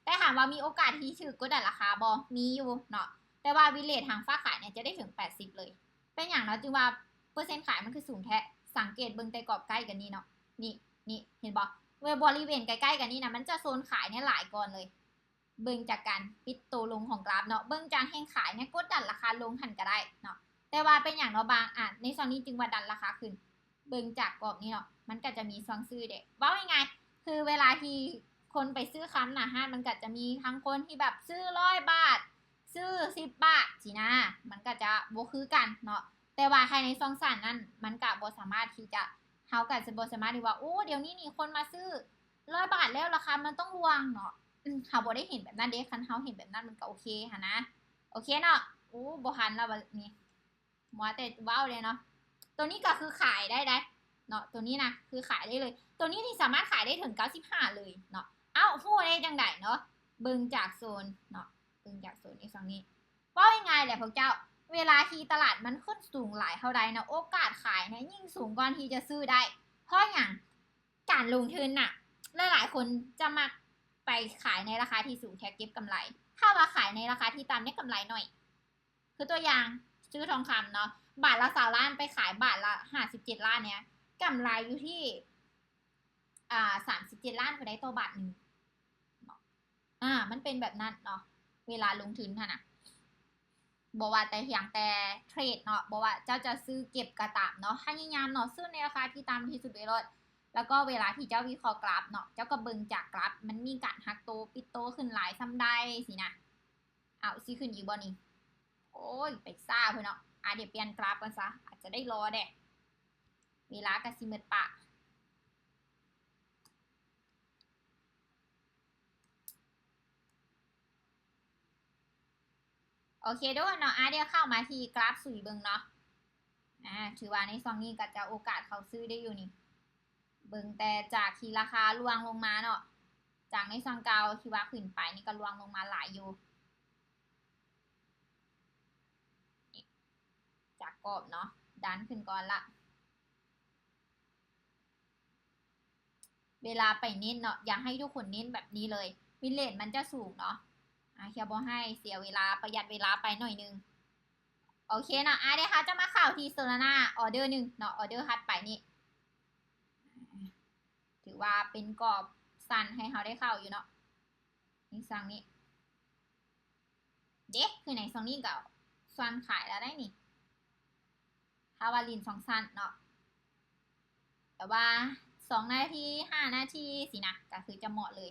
ແຕ່ຖາມວ່າມີໂອກາດທີ່ຖືກກົດດັນລາຄາບໍ່? ມີຢູ່ເນາະ, ແຕ່ວ່າວິນເຣດທາງຝາກຂາຍເນີ້ຍຈະໄດ້ເຖິງແປດສິບເລີຍ. ເປັນຫຍັງເນາະ ຈຶ່ງວ່າເປີເຊັນຂາຍມັນຄືສູງແທ້? ສັງເກດເບິ່ງແຕ່ກອບໃກ້ກັນນີ້ເນາະ, ນີ້ ນີ້ ເຫັນບໍ່? ເວ ບໍລິເວນໃກ້ໆກັນນີ້ນະ ມັນຈະໂຊນຂາຍເນີ້ຍຫຼາຍກ່ອນເລີຍ. ເບິ່ງຈາກການປິດໂຕລົງຂອງກຣາຟເນາະ, ເບິ່ງຈາກແຮງຂາຍເນີ້ຍກົດດັນລາຄາລົງຫັ້ນກໍໄດ້ເນາະ. ແຕ່ວ່າເປັນຫຍັງເນາະ ບາງອາດໃນຊ່ວງນີ້ຈຶ່ງວ່າດັນລາຄາຂຶ້ນ? ເບິ່ງຈາກກອບນີ້ເນາະ, ມັນກໍຈະມີຊ່ວງຊື້ເດ້. ເວົ້າງ່າຍໆ ຄືເວລາທີ່ຄົນໄປຊື້ຄຳໜ້າຮ້ານ ມັນກໍຈະມີທັງຄົນທີ່ແບບຊື້ຮ້ອຍບາດ, ຊື້ສິບບາດຊີ້ນະ, ມັນກໍຈະບໍ່ຄືກັນເນາະ. ແຕ່ວ່າພາຍໃນຊ່ວງສັ້ນນັ້ນ ມັນກໍບໍ່ສາມາດທີ່ຈະ ເຮົາກໍຈະບໍ່ສາມາດທີ່ວ່າ ໂອ້ ດຽວນີ້ນີ້ຄົນມາຊື້ຮ້ອຍບາດແລ້ວ ລາຄາມັນຕ້ອງລ່ວງເນາະ. ເຮົາບໍ່ໄດ້ເຫັນແບບນັ້ນເດ້, ຄັນເຮົາເຫັນແບບນັ້ນມັນກໍໂອເຄຫັ້ນນະ. ໂອເຄເນາະ, ໂອ້ ບໍ່ທັນແລ້ວບາດນີ້ ມັວແຕ່ເວົ້າເດ້ເນາະ. ໂຕນີ້ກໍຄືຂາຍໄດ້ໃດເນາະ, ໂຕນີ້ນະຄືຂາຍໄດ້ເລີຍ. ໂຕນີ້ນີ້ສາມາດຂາຍໄດ້ເຖິງເກົ້າສິບຫ້າເລີຍເນາະ. ເອົ້າ ຮູ້ໄດ້ຈັ່ງໃດເນາະ? ເບິ່ງຈາກໂຊນເນາະ, ເບິ່ງຈາກໂຊນໃນຊ່ວງນີ້. ເວົ້າງ່າຍໆແຫຼະພວກເຈົ້າ, ເວລາທີ່ຕະຫຼາດມັນຂຶ້ນສູງຫຼາຍເທົ່າໃດນະ, ໂອກາດຂາຍນະຍິ່ງສູງກ່ອນທີ່ຈະຊື້ໄດ້. ເພາະຫຍັງ? ການລົງທຶນນະ ຫຼາຍໆຄົນຈະມັກໄປຂາຍໃນລາຄາທີ່ສູງ ເພື່ອເກັບກຳໄລ. ຖ້າວ່າຂາຍໃນລາຄາທີ່ຕ່ຳ ໄດ້ກຳໄລໜ້ອຍ. ຄືຕົວຢ່າງ ຊື້ທອງຄຳເນາະ, ບາດລະຊາວລ້ານ ໄປຂາຍບາດລະຫ້າສິບເຈັດລ້ານເນີ້ຍ, ກຳໄລຢູ່ທີ່ ອ່າ ສາມສິບເຈັດລ້ານ ກໍໄດ້ຕໍ່ບາດໜຶ່ງເນາະ. ອາ ມັນເປັນແບບນັ້ນເນາະ ເວລາລົງທຶນຫັ້ນນະ. ບໍ່ວ່າແຕ່ພຽງແຕ່ເທຣດເນາະ, ບໍ່ວ່າເຈົ້າຈະຊື້ເກັບກໍຕາມເນາະ, ພະຍາຍາມເນາະ ຊື້ໃນລາຄາທີ່ຕ່ຳທີ່ສຸດໄດ້ໂລດ. ແລ້ວກໍເວລາທີ່ເຈົ້າວິເຄາະກຣາຟເນາະ, ເຈົ້າກໍເບິ່ງຈາກກຣາຟ ມັນມີການຫັກໂຕ ປິດໂຕຂຶ້ນຫຼາຍສ່ຳໃດຊີ້ນະ. ເອົ້າ ຊິຂຶ້ນອີກບໍ່ນີ້? ໂອ້ຍ ໄປຊ້າເພິ່ນເນາະ. ອາ ດຽວປ່ຽນກຣາຟກ່ອນຊະ, ອາດຈະໄດ້ລໍແດ່. ເວລາກໍຊິໝົດປະ. ໂອເຄເດີ້ເນາະ, ອາ ດຽວເຂົ້າມາທີ່ກຣາຟສຸຍເບິ່ງເນາະ. ອາ ຖືວ່າໃນຊ່ວງນີ້ກໍຈະໂອກາດເຂົ້າຊື້ໄດ້ຢູ່ນີ້. ເບິ່ງແຕ່ຈາກທີ່ລາຄາລ່ວງລົງມາເນາະ, ຈາກໃນຊ່ວງເກົ່າທີ່ວ່າຂຶ້ນໄປນີ້ກໍລ່ວງລົງມາຫຼາຍຢູ່. ຈາກກອບເນາະ, ດັນຂຶ້ນກ່ອນລະ. ເວລາໄປເນັ້ນເນາະ ຢາກໃຫ້ທຸກຄົນເນັ້ນແບບນີ້ເລີຍ ວິນເຣດມັນຈະສູງເນາະ. ອາ ເພື່ອບໍ່ໃຫ້ເສຍເວລາ ປະຢັດເວລາໄປໜ້ອຍໜຶ່ງ. ໂອເຄເນາະ ອາ ດຽວເຮົາຈະມາເຂົ້າທີ່ໂຊລານາ ອໍເດີໜຶ່ງເນາະ ອໍເດີຖັດໄປນີ້ ຖືວ່າເປັນກອບສັ້ນໃຫ້ເຮົາໄດ້ເຂົ້າຢູ່ເນາະ ໃນຊ່ວງນີ້. ເດ ຄືໃນຊ່ວງນີ້ກໍຊ່ວງຂາຍແລ້ວໄດ໋ນີ້ ຖ້າວ່າຫຼິ້ນຊ່ວງສັ້ນເນາະ ແຕ່ວ່າສອງນາທີ ຫ້ານາທີຊີ້ນະ ກໍຄືຈະເໝາະເລີຍ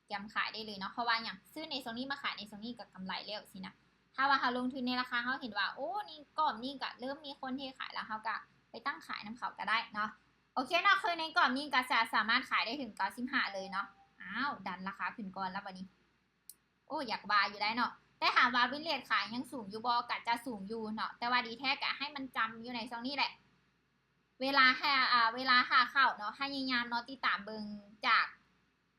ກຽມຂາຍໄດ້ເລີຍເນາະ. ເພາະວ່າຫຍັງ? ຊື້ໃນຊ່ວງນີ້ມາຂາຍໃນຊ່ວງນີ້ກໍກຳໄລແລ້ວຊີ້ນະ. ຖ້າວ່າເຮົາລົງທຶນໃນລາຄາ ເຮົາເຫັນວ່າ ໂອ້ ນີ້ກອບນີ້ກໍເລີ່ມມີຄົນເທຂາຍແລ້ວ ເຮົາກໍໄປຕັ້ງຂາຍນຳເຂົາກໍໄດ້ເນາະ. ໂອເຄເນາະ ຄືໃນກອບນີ້ກໍຈະສາມາດຂາຍໄດ້ເຖິງເກົ້າສິບຫ້າເລີຍເນາະ. ອ້າວ ດັນລາຄາຂຶ້ນກ່ອນແລ້ວບັດນີ້. ໂອ້ ຢາກວ່າຢູ່ໄດ໋ເນາະ ແຕ່ຖາມວ່າວິນເຣດຂາຍຍັງສູງຢູ່ບໍ່? ກະຈະສູງຢູ່ເນາະ ແຕ່ວ່າດີແທ້ກະໃຫ້ມັນຈຳຢູ່ໃນຊ່ວງນີ້ແຫຼະ. ເວລາຖ້າ ອາ ເວລາຖ້າເຂົ້າເນາະ ພະຍາຍາມເນາະ ຕິດຕາມເບິ່ງຈາກ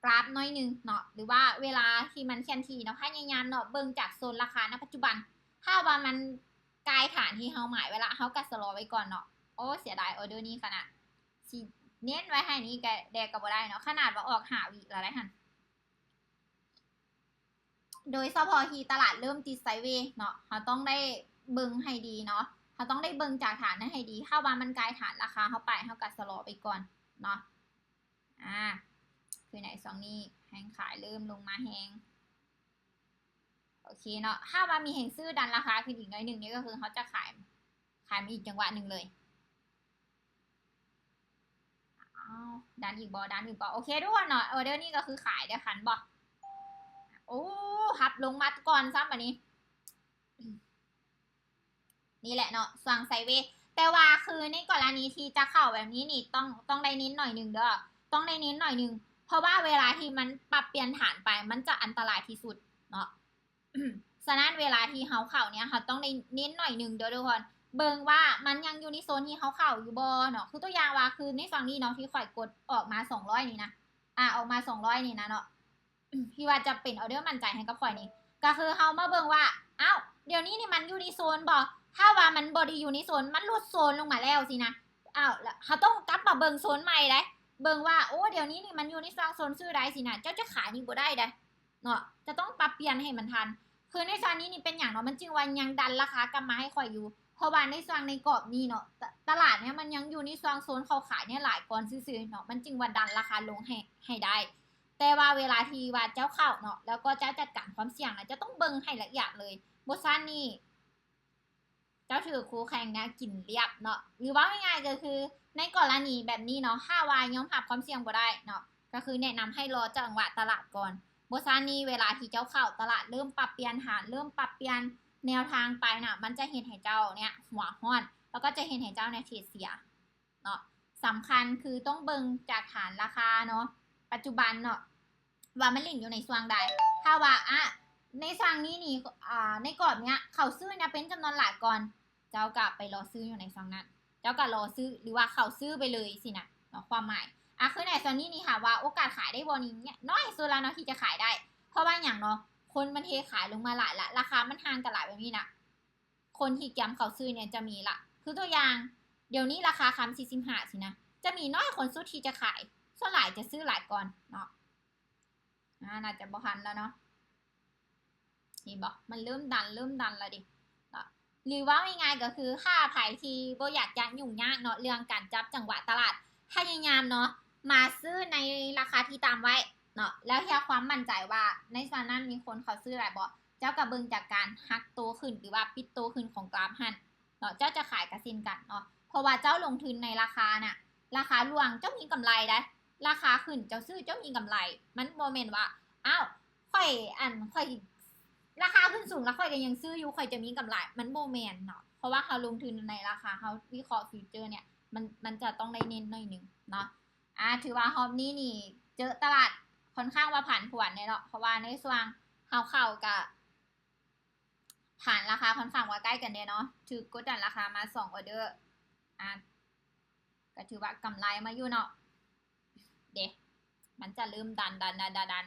ກຣາຟໜ້ອຍໜຶ່ງເນາະ ຫຼືວ່າເວລາທີ່ມັນເຄື່ອນທີ່ເນາະ ພະຍາຍາມເນາະ ເບິ່ງຈາກໂຊນລາຄານະປັດຈຸບັນ. ຖ້າວ່າມັນກາຍຖານທີ່ເຮົາໝາຍໄວ້ລະ ເຮົາກະຊະລໍໄວ້ກ່ອນເນາະ. ໂອ້ ເສຍດາຍອໍເດີນີ້ຂະໜາດ ຊິເນັ້ນໄວ້ໃຫ້ນີ້ກະແດ່ກະບໍ່ໄດ້ເນາະ ຂະໜາດວ່າອອກຫ້າວິລະໄດ໋ຫັ້ນ. ໂດຍສະເພາະທີ່ຕະຫຼາດເລີ່ມຕິດໄຊເວເນາະ ເຮົາຕ້ອງໄດ້ເບິ່ງໃຫ້ດີເນາະ ເຮົາຕ້ອງໄດ້ເບິ່ງຈາກຖານນັ້ນໃຫ້ດີ. ຖ້າວ່າມັນກາຍຖານລາຄາເຮົາໄປ ເຮົາກະຊະລໍໄປກ່ອນເນາະ. ອາ ຄືໃນຊ່ວງນີ້ແຮງຂາຍເລີ່ມລົງມາແຮງ. ໂອເຄເນາະ ຖ້າວ່າມີແຮງຊື້ດັນລາຄາຂຶ້ນອີກໜ້ອຍໜຶ່ງນີ້ ກໍຄືເຮົາຈະຂາຍ ຂາຍມາອີກຈັງຫວະໜຶ່ງເລີຍ. ອ້າວ ດັນອີກບໍ່? ດັນອີກບໍ່? ໂອເຄທຸກຄົນເນາະ ອໍເດີນີ້ກໍຄືຂາຍເດີ ທັນບໍ່? ໂອ້ ຮັບລົງມາກ່ອນຊ້ຳບາດນີ້. ນີ້ແຫຼະເນາະ ຊ່ວງໄຊເວ. ແຕ່ວ່າຄືໃນກໍລະນີທີ່ຈະເຂົ້າແບບນີ້ນີ້ ຕ້ອງ ຕ້ອງໄດ້ເນັ້ນໜ້ອຍໜຶ່ງເດີ ຕ້ອງໄດ້ເນັ້ນໜ້ອຍໜຶ່ງ ເພາະວ່າເວລາທີ່ມັນປັບປ່ຽນຖານໄປ ມັນຈະອັນຕະລາຍທີ່ສຸດເນາະ. ສະນັ້ນເວລາທີ່ເຮົາເຂົ້າເນີ້ຍ ເຮົາຕ້ອງໄດ້ເນັ້ນໜ້ອຍໜຶ່ງເດີທຸກຄົນ ເບິ່ງວ່າມັນຍັງຢູ່ໃນໂຊນທີ່ເຮົາເຂົ້າຢູ່ບໍ່ເນາະ. ຄືຕົວຢ່າງວ່າ ຄືໃນຊ່ວງນີ້ເນາະ ທີ່ຂ້ອຍກົດອອກມາສອງຮ້ອຍນີ້ນະ ອາ ອອກມາສອງຮ້ອຍນີ້ນະເນາະ ທີ່ວ່າຈະເປັນອໍເດີໝັ້ນໃຈໃຫ້ກັບຂ້ອຍນີ້ ກໍຄືເຮົາມາເບິ່ງວ່າ ອ້າວ ດຽວນີ້ນີ້ມັນຢູ່ໃນໂຊນບໍ່? ຖ້າວ່າມັນບໍ່ໄດ້ຢູ່ໃນໂຊນ ມັນຫຼຸດໂຊນລົງມາແລ້ວຊີ້ນະ ອ້າວ ລະເຮົາຕ້ອງກັບມາເບິ່ງໂຊນໃໝ່ເດ້ ເບິ່ງວ່າ ໂອ້ ດຽວນີ້ນີ້ມັນຢູ່ໃນຊ່ວງໂຊນຊື້ໄດ້ຊີ້ນະ ເຈົ້າຈະຂາຍນີ້ບໍ່ໄດ້ເດ້. ເນາະ ຈະຕ້ອງປັບປ່ຽນໃຫ້ມັນທັນ. ຄືໃນຊ່ວງນີ້ນີ້ເປັນຫຍັງເນາະ ມັນຈຶ່ງວ່າຍັງດັນລາຄາກັບມາໃຫ້ຂ້ອຍຢູ່? ເພາະວ່າໃນຊ່ວງໃນກອບນີ້ເນາະ ຕະ ຕະຫຼາດເນີ້ຍມັນຍັງຢູ່ໃນຊ່ວງໂຊນເຂົາຂາຍເນີ້ຍຫຼາຍກ່ອນຊື່ໆເນາະ ມັນຈຶ່ງວ່າດັນລາຄາລົງໃຫ້ ໃຫ້ໄດ້. ແຕ່ວ່າເວລາທີ່ວ່າເຈົ້າເຂົ້າເນາະ ແລ້ວກໍເຈົ້າຈັດການຄວາມສ່ຽງນະ ເຈົ້າຕ້ອງເບິ່ງໃຫ້ລະອຽດເລີຍ. ບໍ່ຊັ້ນນີ້ ເຈົ້າຖືກຄູ່ແຂ່ງເນຍກິນລຽບເນາະ ຫຼືເວົ້າງ່າຍໆກໍຄື ໃນກໍລະນີແບບນີ້ເນາະ ຖ້າວ່າຍອມຮັບຄວາມສ່ຽງບໍ່ໄດ້ເນາະ ກໍຄືແນະນຳໃຫ້ລໍຈັງຫວະຕະຫຼາດກ່ອນ. ບໍ່ຊັ້ນນີ້ເວລາທີ່ເຈົ້າເຂົ້າ ຕະຫຼາດເລີ່ມປັບປ່ຽນຖານ ເລີ່ມປັບປ່ຽນແນວທາງໄປນະ ມັນຈະເຮັດໃຫ້ເຈົ້າເນຍຫົວຮ້ອນ ແລ້ວກໍຈະເຮັດໃຫ້ເຈົ້າເນຍເທຣດເສຍ. ເນາະ ສຳຄັນຄືຕ້ອງເບິ່ງຈາກຖານລາຄາເນາະ ປັດຈຸບັນເນາະ ວ່າມັນຫຼິ້ນຢູ່ໃນຊ່ວງໃດ. ຖ້າວ່າ ອະ ໃນຊ່ວງນີ້ນີ້ ອາ ໃນກອບເນີ້ຍ ເຂົາຊື້ນະເປັນຈຳນວນຫຼາຍກ່ອນ ເຈົ້າກະໄປລໍຊື້ຢູ່ໃນຊ່ວງນັ້ນ ເຈົ້າກະລໍຊື້ ຫຼືວ່າເຂົາຊື້ໄປເລີຍຊີ້ນະເນາະ ຄວາມໝາຍ. ອາ ຄືໃນຊ່ວງນີ້ນີ້ ຖາມວ່າໂອກາດຂາຍໄດ້ບໍ່ນີ້ ນ້ອຍສຸດລະເນາະທີ່ຈະຂາຍໄດ້. ເພາະວ່າຫຍັງເນາະ ຄົນມັນເທຂາຍລົງມາຫຼາຍລະ ລາຄາມັນຫ່າງກັນຫຼາຍແບບນີ້ນະ ຄົນທີ່ກຽມເຂົ້າຊື້ເນີ້ຍຈະມີລະ ຄືຕົວຢ່າງ ດຽວນີ້ລາຄາຄຳສີ່ສິບຫ້າຊີ້ນະ ຈະມີນ້ອຍຄົນສຸດທີ່ຈະຂາຍ ສ່ວນຫຼາຍຈະຊື້ຫຼາຍກ່ອນເນາະ. ອາ ໜ້າຈະບໍ່ທັນແລ້ວເນາະ ເຫັນບໍ່ ມັນເລີ່ມດັນ ເລີ່ມດັນແລ້ວເດເນາະ. ຫຼືເວົ້າງ່າຍໆກໍຄື ຖ້າໃຜທີ່ບໍ່ຢາກຈະຫຍຸ້ງຍາກເນາະ ເລື່ອງການຈັບຈັງຫວະຕະຫຼາດ ພະຍາຍາມເນາະ ມາຊື້ໃນລາຄາທີ່ຕາມໄວ້ເນາະ ແລ້ວເພື່ອຄວາມໝັ້ນໃຈວ່າໃນຊ່ວງນັ້ນມີຄົນເຂົ້າຊື້ຫຼາຍບໍ່ ເຈົ້າກໍເບິ່ງຈາກການຫັກໂຕຂຶ້ນ ຫຼືວ່າປິດໂຕຂຶ້ນຂອງກຣາຟຫັ້ນເນາະ ເຈົ້າຈະຂາຍກໍເຊັ່ນກັນເນາະ. ເພາະວ່າເຈົ້າລົງທຶນໃນລາຄານະ ລາຄາລ່ວງເຈົ້າມີກຳໄລໃດ໋ ລາຄາຂຶ້ນເຈົ້າຊື້ເຈົ້າມີກຳໄລ. ມັນບໍ່ແມ່ນວ່າ ອ້າວ ຂ້ອຍ ອັນ ຂ້ອຍ ລາຄາຂຶ້ນສູງແລ້ວຂ້ອຍກໍຍັງຊື້ຢູ່ ຂ້ອຍຈະມີກຳໄລ ມັນບໍ່ແມ່ນເນາະ. ເພາະວ່າເຮົາລົງທຶນໃນລາຄາ ເຮົາວິເຄາະຟິວເຈີເນີ້ຍ ມັນ ມັນຈະຕ້ອງໄດ້ເນັ້ນໜ້ອຍໜຶ່ງເນາະ. ອາ ຖືວ່າຮອບນີ້ນີ້ເຈີຕະຫຼາດຄ່ອນຂ້າງວ່າຜັນຜວນແດ່ເນາະ ເພາະວ່າໃນຊ່ວງເຮົາເຂົ້າກະ ຖານລາຄາຄ່ອນຂ້າງວ່າໃກ້ກັນແດ່ເນາະ ຖືກກົດດັນລາຄາມາສອງອໍເດີ ອາ ກໍຖືວ່າກຳໄລມາຢູ່ເນາະ. ເດ ມັນຈະເລີ່ມດັນ ດັນ ດັນ ດັນ ດັນ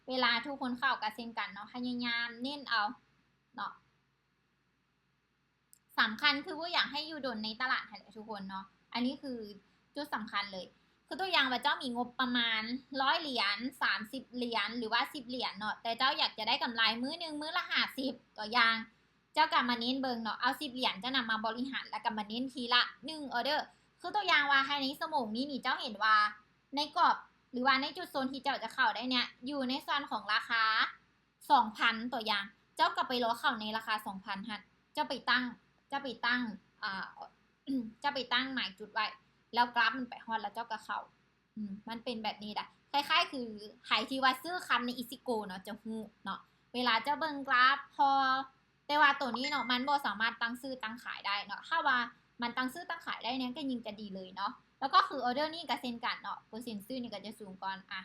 ເວລາທຸກຄົນເຂົ້າກໍເຊັ່ນກັນເນາະ ພະຍາຍາມເນັ້ນເອົາເນາະ. ສຳຄັນຄືບໍ່ຢາກໃຫ້ຢູ່ດົນໃນຕະຫຼາດຫັ້ນແຫຼະທຸກຄົນເນາະ ອັນນີ້ຄືຈຸດສຳຄັນເລີຍ. ຄືຕົວຢ່າງວ່າເຈົ້າມີງົບປະມານຮ້ອຍຫຼຽນ, ສາມສິບຫຼຽນ ຫຼືວ່າສິບຫຼຽນເນາະ, ແຕ່ເຈົ້າຢາກຈະໄດ້ກຳໄລມື້ໜຶ່ງມື້ລະຫ້າສິບ ຕົວຢ່າງ, ເຈົ້າກໍມາເນັ້ນເບິ່ງເນາະ, ເອົາສິບຫຼຽນເຈົ້ານຳມາບໍລິຫານ ແລ້ວກໍມາເນັ້ນທີລະໜຶ່ງອໍເດີ. ຄືຕົວຢ່າງວ່າ ໃຫ້ໃນຊົ່ວໂມງນີ້ນີ້ ເຈົ້າເຫັນວ່າໃນກອບ ຫຼືວ່າໃນຈຸດໂຊນທີ່ເຈົ້າຈະເຂົ້າໄດ້ເນີ້ຍ ຢູ່ໃນສ່ວນຂອງລາຄາ ສອງພັນ ຕົວຢ່າງ, ເຈົ້າກໍໄປລໍເຂົ້າໃນລາຄາສອງພັນຫັ້ນ, ເຈົ້າໄປຕັ້ງ ເຈົ້າໄປຕັ້ງ ອ່າ ເຈົ້າໄປຕັ້ງໝາຍຈຸດໄວ້ ແລ້ວກຣາຟມັນໄປຮອດ ແລ້ວເຈົ້າກໍເຂົ້າ. ອືມ ມັນເປັນແບບນີ້ດະ. ຄ້າຍໆຄືໃຜທີ່ວ່າຊື້ຄຳໃນ EasyGo ເນາະ ຈະຮູ້ເນາະ, ເວລາເຈົ້າເບິ່ງກຣາຟ ພໍ ແຕ່ວ່າໂຕນີ້ເນາະ ມັນບໍ່ສາມາດຕັ້ງຊື້ຕັ້ງຂາຍໄດ້ເນາະ, ຖ້າວ່າມັນຕັ້ງຊື້ຕັ້ງຂາຍໄດ້ເນີ້ຍ ກໍຍິ່ງຈະດີເລີຍເນາະ. ແລ້ວກໍຄືອໍເດີນີ້ກໍເຊັ່ນກັນເນາະ, ເປີເຊັນຊື້ນີ້ກໍຈະສູງກ່ອນ. ອ່ະ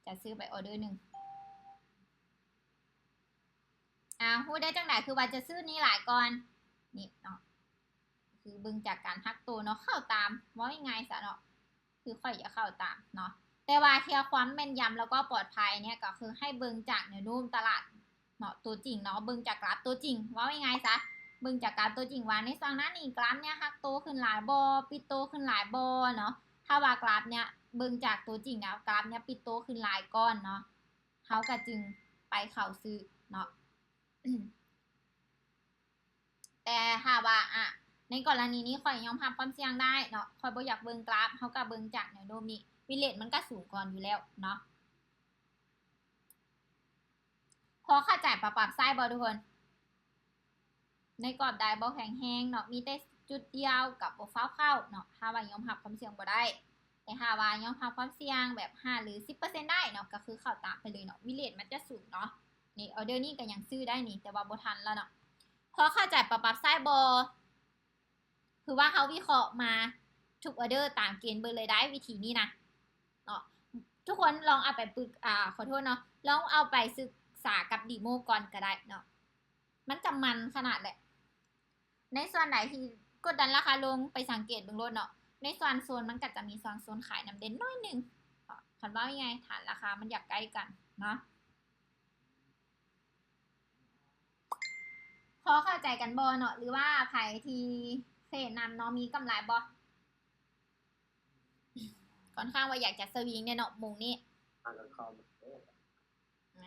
ຈະຊື້ໄປອໍເດີໜຶ່ງ. ອ່າ ຮູ້ໄດ້ຈັ່ງໃດຄືວ່າຈະຊື້ນີ້ຫຼາຍກ່ອນ? ນີ້ເນາະ ຄືເບິ່ງຈາກການຮັກໂຕເນາະ, ເຂົ້າຕາມ ເວົ້າງ່າຍໆຊະເນາະ, ຄືຂ້ອຍຈະເຂົ້າຕາມເນາະ. ແຕ່ວ່າເພື່ອຄວາມແມ່ນຢຳ ແລ້ວກໍປອດໄພເນີ້ຍ ກໍຄືໃຫ້ເບິ່ງຈາກແນວໂນ້ມຕະຫຼາດເນາະ ຕົວຈິງເນາະ, ເບິ່ງຈາກກຣາຟຕົວຈິງ ເວົ້າງ່າຍໆຊະ, ເບິ່ງຈາກກຣາຟຕົວຈິງວ່າໃນຊ່ວງນັ້ນນີ້ ກຣາຟເນີ້ຍຮັກໂຕຂຶ້ນຫຼາຍບໍ່, ປິດໂຕຂຶ້ນຫຼາຍບໍ່ເນາະ. ຖ້າວ່າກຣາຟເນີ້ຍ ເບິ່ງຈາກຕົວຈິງແລ້ວ ກຣາຟເນີ້ຍປິດໂຕຂຶ້ນຫຼາຍກ່ອນເນາະ, ເຮົາກໍຈຶ່ງໄປເຂົ້າຊື້ເນາະ. ແຕ່ຖ້າວ່າ ອະ ໃນກໍລະນີນີ້ ຂ້ອຍຍອມຮັບຄວາມສ່ຽງໄດ້ເນາະ, ຂ້ອຍບໍ່ຢາກເບິ່ງກຣາຟ, ເຮົາກໍເບິ່ງຈາກແນວໂນ້ມນີ້, win rate ມັນກໍສູງກ່ອນຢູ່ແລ້ວເນາະ. ພໍເຂົ້າໃຈປະປັບໃຊ້ບໍ່ທຸກຄົນ? ໃນກອບໄດ້ບໍ່ແຂງແຮງເນາະ, ມີແຕ່ຈຸດດຽວກັບບໍ່ຟ້າວເຂົ້າເນາະ, ຖ້າວ່າຍອມຮັບຄວາມສ່ຽງບໍ່ໄດ້. ແຕ່ຖ້າວ່າຍອມຮັບຄວາມສ່ຽງແບບຫ້າ ຫຼື ສິບເປີເຊັນໄດ້ເນາະ, ກໍຄືເຂົ້າຕາມໄປເລີຍເນາະ, win rate ມັນຈະສູງເນາະ. ນີ້ ອອເດີນີ້ກໍຍັງຊື້ໄດ້ນີ້, ແຕ່ວ່າບໍ່ທັນແລ້ວເນາະ. ພໍເຂົ້າໃຈປະປັບໃຊ້ບໍ່? ຄືວ່າເຮົາວິເຄາະມາທຸກອອເດີຕາມເກນເບິດເລີຍໄດ໋ ວິທີນີ້ນະເນາະ. ທຸກຄົນລອງເອົາໄປປຶກ ອາ ຂໍໂທດເນາະ, ລອງເອົາໄປສຶກສາກັບດີໂມກ່ອນກໍໄດ້ເນາະ, ມັນຈະມັນຂະໜາດແຫຼະ. ໃນສ່ວນໃດທີ່ກົດດັນລາຄາລົງ ໄປສັງເກດເບິ່ງໂລດເນາະ, ໃນສ່ວນໂຊນມັນກໍຈະມີຊ່ວງໂຊນຂາຍນຳເດັ່ນໜ້ອຍໜຶ່ງເນາະ. ຄັນເວົ້າງ່າຍໆ ຖານລາຄາມັນຢາກໃກ້ກັນເນາະ. ພໍເຂົ້າໃຈກັນບໍ່ເນາະ ຫຼືວ່າໃຜທີ່ເທຣດນຳເນາະ ມີກຳໄລບໍ່? ຂ້ອນຂ້າງວ່າຢາກຈະສະວິງແດ່ເນາະ ໂມງນີ້. ຫາກໍເຂົ້າມ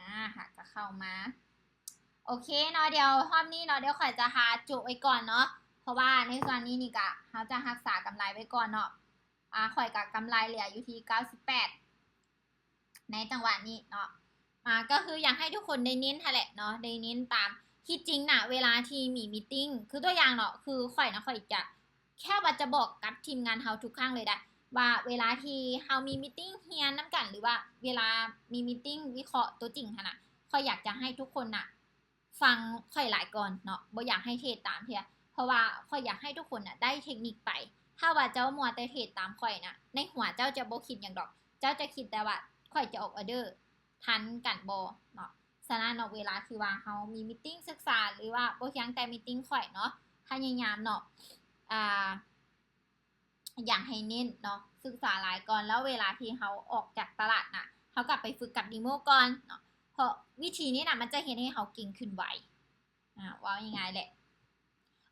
າ ອາ ຫາກໍເຂົ້າມາ. ໂອເຄເນາະ, ດຽວຮອບນີ້ເນາະ ດຽວຂ້ອຍຈະຫາໂຈະໄວ້ກ່ອນເນາະ, ເພາະວ່າໃນຊ່ວງນີ້ນີ້ກະ ເຮົາຈະຮັກສາກຳໄລໄວ້ກ່ອນເນາະ. ອາ ຂ້ອຍກະກຳໄລເຫຼືອຢູ່ທີ່ເກົ້າສິບແປດ ໃນຈັງຫວະນີ້ເນາະ. ອາ ກໍຄືຢາກໃຫ້ທຸກຄົນໄດ້ເນັ້ນຫັ້ນແຫຼະເນາະ, ໄດ້ເນັ້ນຕາມ. ທີ່ຈິງນະ ເວລາທີ່ມີມີຕິງ ຄືຕົວຢ່າງເນາະ, ຄືຂ້ອຍນະ ຂ້ອຍຈະ ແຄ່ວ່າຈະບອກກັບທີມງານເຮົາທຸກຄັ້ງເລີຍໄດ໋ ວ່າເວລາທີ່ເຮົາມີມີຕິງຮຽນນຳກັນ ຫຼືວ່າເວລາມີມີຕິງວິເຄາະຕົວຈິງຫັ້ນນະ, ຂ້ອຍຢາກຈະໃຫ້ທຸກຄົນນະ ຟັງຂ້ອຍຫຼາຍກ່ອນເນາະ, ບໍ່ຢາກໃຫ້ເທຣດຕາມເທື່ອ, ເພາະວ່າຂ້ອຍຢາກໃຫ້ທຸກຄົນນະໄດ້ເທັກນິກໄປ. ຖ້າວ່າເຈົ້າມົວແຕ່ເທຣດຕາມຂ້ອຍນະ, ໃນຫົວເຈົ້າຈະບໍ່ຄິດຫຍັງດອກ, ເຈົ້າຈະຄິດແຕ່ວ່າຂ້ອຍຈະອອກອອເດີທັນກັນບໍ່ເນາະ. ສະນັ້ນເນາະ, ເວລາທີ່ວ່າເຮົາມີມີຕິງສຶກສາ ຫຼືວ່າບໍ່ພຽງແຕ່ມີຕິງຂ້ອຍເນາະ, ພະຍາຍາມເນາະ, ອ່າ ຢາກໃຫ້ເນັ້ນເນາະ ສຶກສາຫຼາຍກ່ອນ, ແລ້ວເວລາທີ່ເຮົາອອກຈາກຕະຫຼາດນະ, ເຮົາກໍໄປຝຶກກັບດີໂມກ່ອນເນາະ, ເພາະວິທີນີ້ນະ ມັນຈະເຮັດໃຫ້ເຮົາເກັ່ງຂຶ້ນໄວ. ອາ ເວົ້າງ່າຍໆແຫຼະ.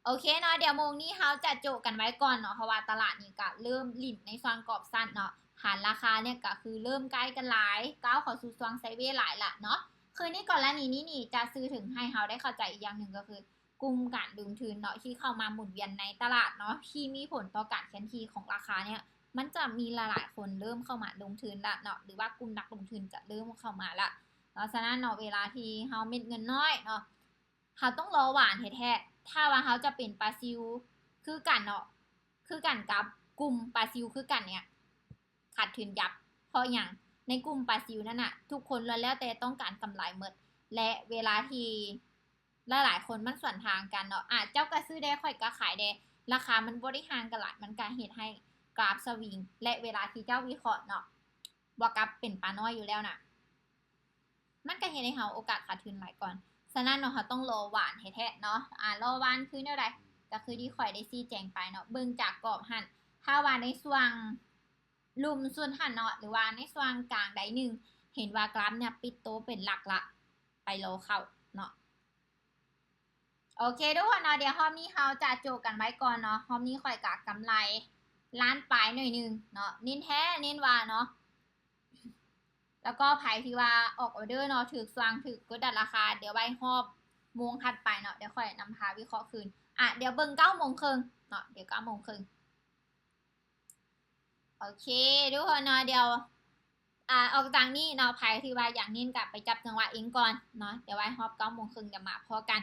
ໂອເຄເນາະ, ດຽວໂມງນີ້ເຮົາຈະໂຈະກັນໄວ້ກ່ອນເນາະ, ເພາະວ່າຕະຫຼາດນີ້ກະເລີ່ມຫຼິ້ນໃນຊ່ວງກອບສັ້ນເນາະ, ຖານລາຄາເນີ້ຍກະຄືເລີ່ມໃກ້ກັນຫຼາຍ, ກ້າວເຂົ້າສູ່ຊ່ວງໄຊເວຫຼາຍລະເນາະ. ຄືໃນກໍລະນີນີ້ນີ້ ຈະສື່ເຖິງໃຫ້ເຮົາໄດ້ເຂົ້າໃຈອີກຢ່າງໜຶ່ງກໍຄື ກຸ່ມການລົງທຶນເນາະ ທີ່ເຂົ້າມາໝູນວຽນໃນຕະຫຼາດເນາະ ທີ່ມີຜົນຕໍ່ການເຄື່ອນທີ່ຂອງລາຄາເນີ້ຍ, ມັນຈະມີຫຼາຍໆຄົນເລີ່ມເຂົ້າມາລົງທຶນລະເນາະ ຫຼືວ່າກຸ່ມນັກລົງທຶນຈະເລີ່ມເຂົ້າມາລະເນາະ. ສະນັ້ນເນາະ ເວລາທີ່ເຮົາເມັດເງິນນ້ອຍເນາະ ເຮົາຕ້ອງລໍຫວານແທ້ໆ. ຖ້າວ່າເຮົາຈະເປັນປາຊິວຄືກັນເນາະ ຄືກັນກັບກຸ່ມປາຊິວຄືກັນເນີ້ຍ ຂາດທຶນຢັບ. ເພາະຫຍັງ? ໃນກຸ່ມປາຊິວນັ້ນນະ ທຸກຄົນລ້ວນແລ້ວແຕ່ຕ້ອງການກຳໄລໝົດ ແລະ ເວລາທີ່ຫຼາຍໆຄົນມັນສວນທາງກັນເນາະ, ອາ ເຈົ້າກໍຊື້ແດ່ ຂ້ອຍກໍຂາຍແດ່, ລາຄາມັນບໍ່ໄດ້ຫ່າງກັນຫຼາຍ, ມັນກໍເຮັດໃຫ້ກຣາຟສະວິງ ແລະ ເວລາທີ່ເຈົ້າວິເຄາະເນາະ ບວກກັບເປັນປານ້ອຍຢູ່ແລ້ວນະ ມັນກໍເຮັດໃຫ້ເຮົາໂອກາດຂາດທຶນຫຼາຍກ່ອນ. ສະນັ້ນເນາະ ເຮົາຕ້ອງລໍຫວານແທ້ໆເນາະ. ອາ ລໍຫວານຄືແນວໃດ? ກໍຄືທີ່ຂ້ອຍໄດ້ຊີ້ແຈງໄປເນາະ, ເບິ່ງຈາກກອບຫັ້ນ, ຖ້າວ່າໃນຊ່ວງລຸ່ມສຸດຫັ້ນເນາະ ຫຼືວ່າໃນຊ່ວງກາງໃດໜຶ່ງ ເຫັນວ່າກຣາຟເນີ້ຍປິດໂຕເປັນຫຼັກລະ ໄປລໍເຂົ້າເນາະ. ໂອເຄທຸກຄົນເນາະ, ດຽວຮອບນີ້ເຮົາຈະໂຈະກັນໄວ້ກ່ອນເນາະ. ຮອບນີ້ຂ້ອຍກະກຳໄລ ລ້ານປາຍໜ້ອຍໜຶ່ງເນາະ ເນັ້ນແທ້ເນັ້ນວ່າເນາະ. ແລ້ວກໍໃຜທີ່ວ່າອອກອອເດີເນາະ ຖືກສັ່ງ ຖືກກົດດັນລາຄາ ດຽວໄວ້ຮອບໂມງຖັດໄປເນາະ ດຽວຂ້ອຍນຳພາວິເຄາະຄືນ. ອະ ດຽວເບິ່ງເກົ້າໂມງເຄິ່ງເນາະ ດຽວເກົ້າໂມງເຄິ່ງ. ໂອເຄ ທຸກຄົນເນາະ ດຽວ ອາ ອອກຈາກນີ້ເນາະ ໃຜທີ່ວ່າຢາກເນັ້ນກະໄປຈັບຈັງຫວະເອງກ່ອນເນາະ ດຽວໄວ້ຮອບເກົ້າໂມງເຄິ່ງ ດຽວມາພໍ້ກັນ.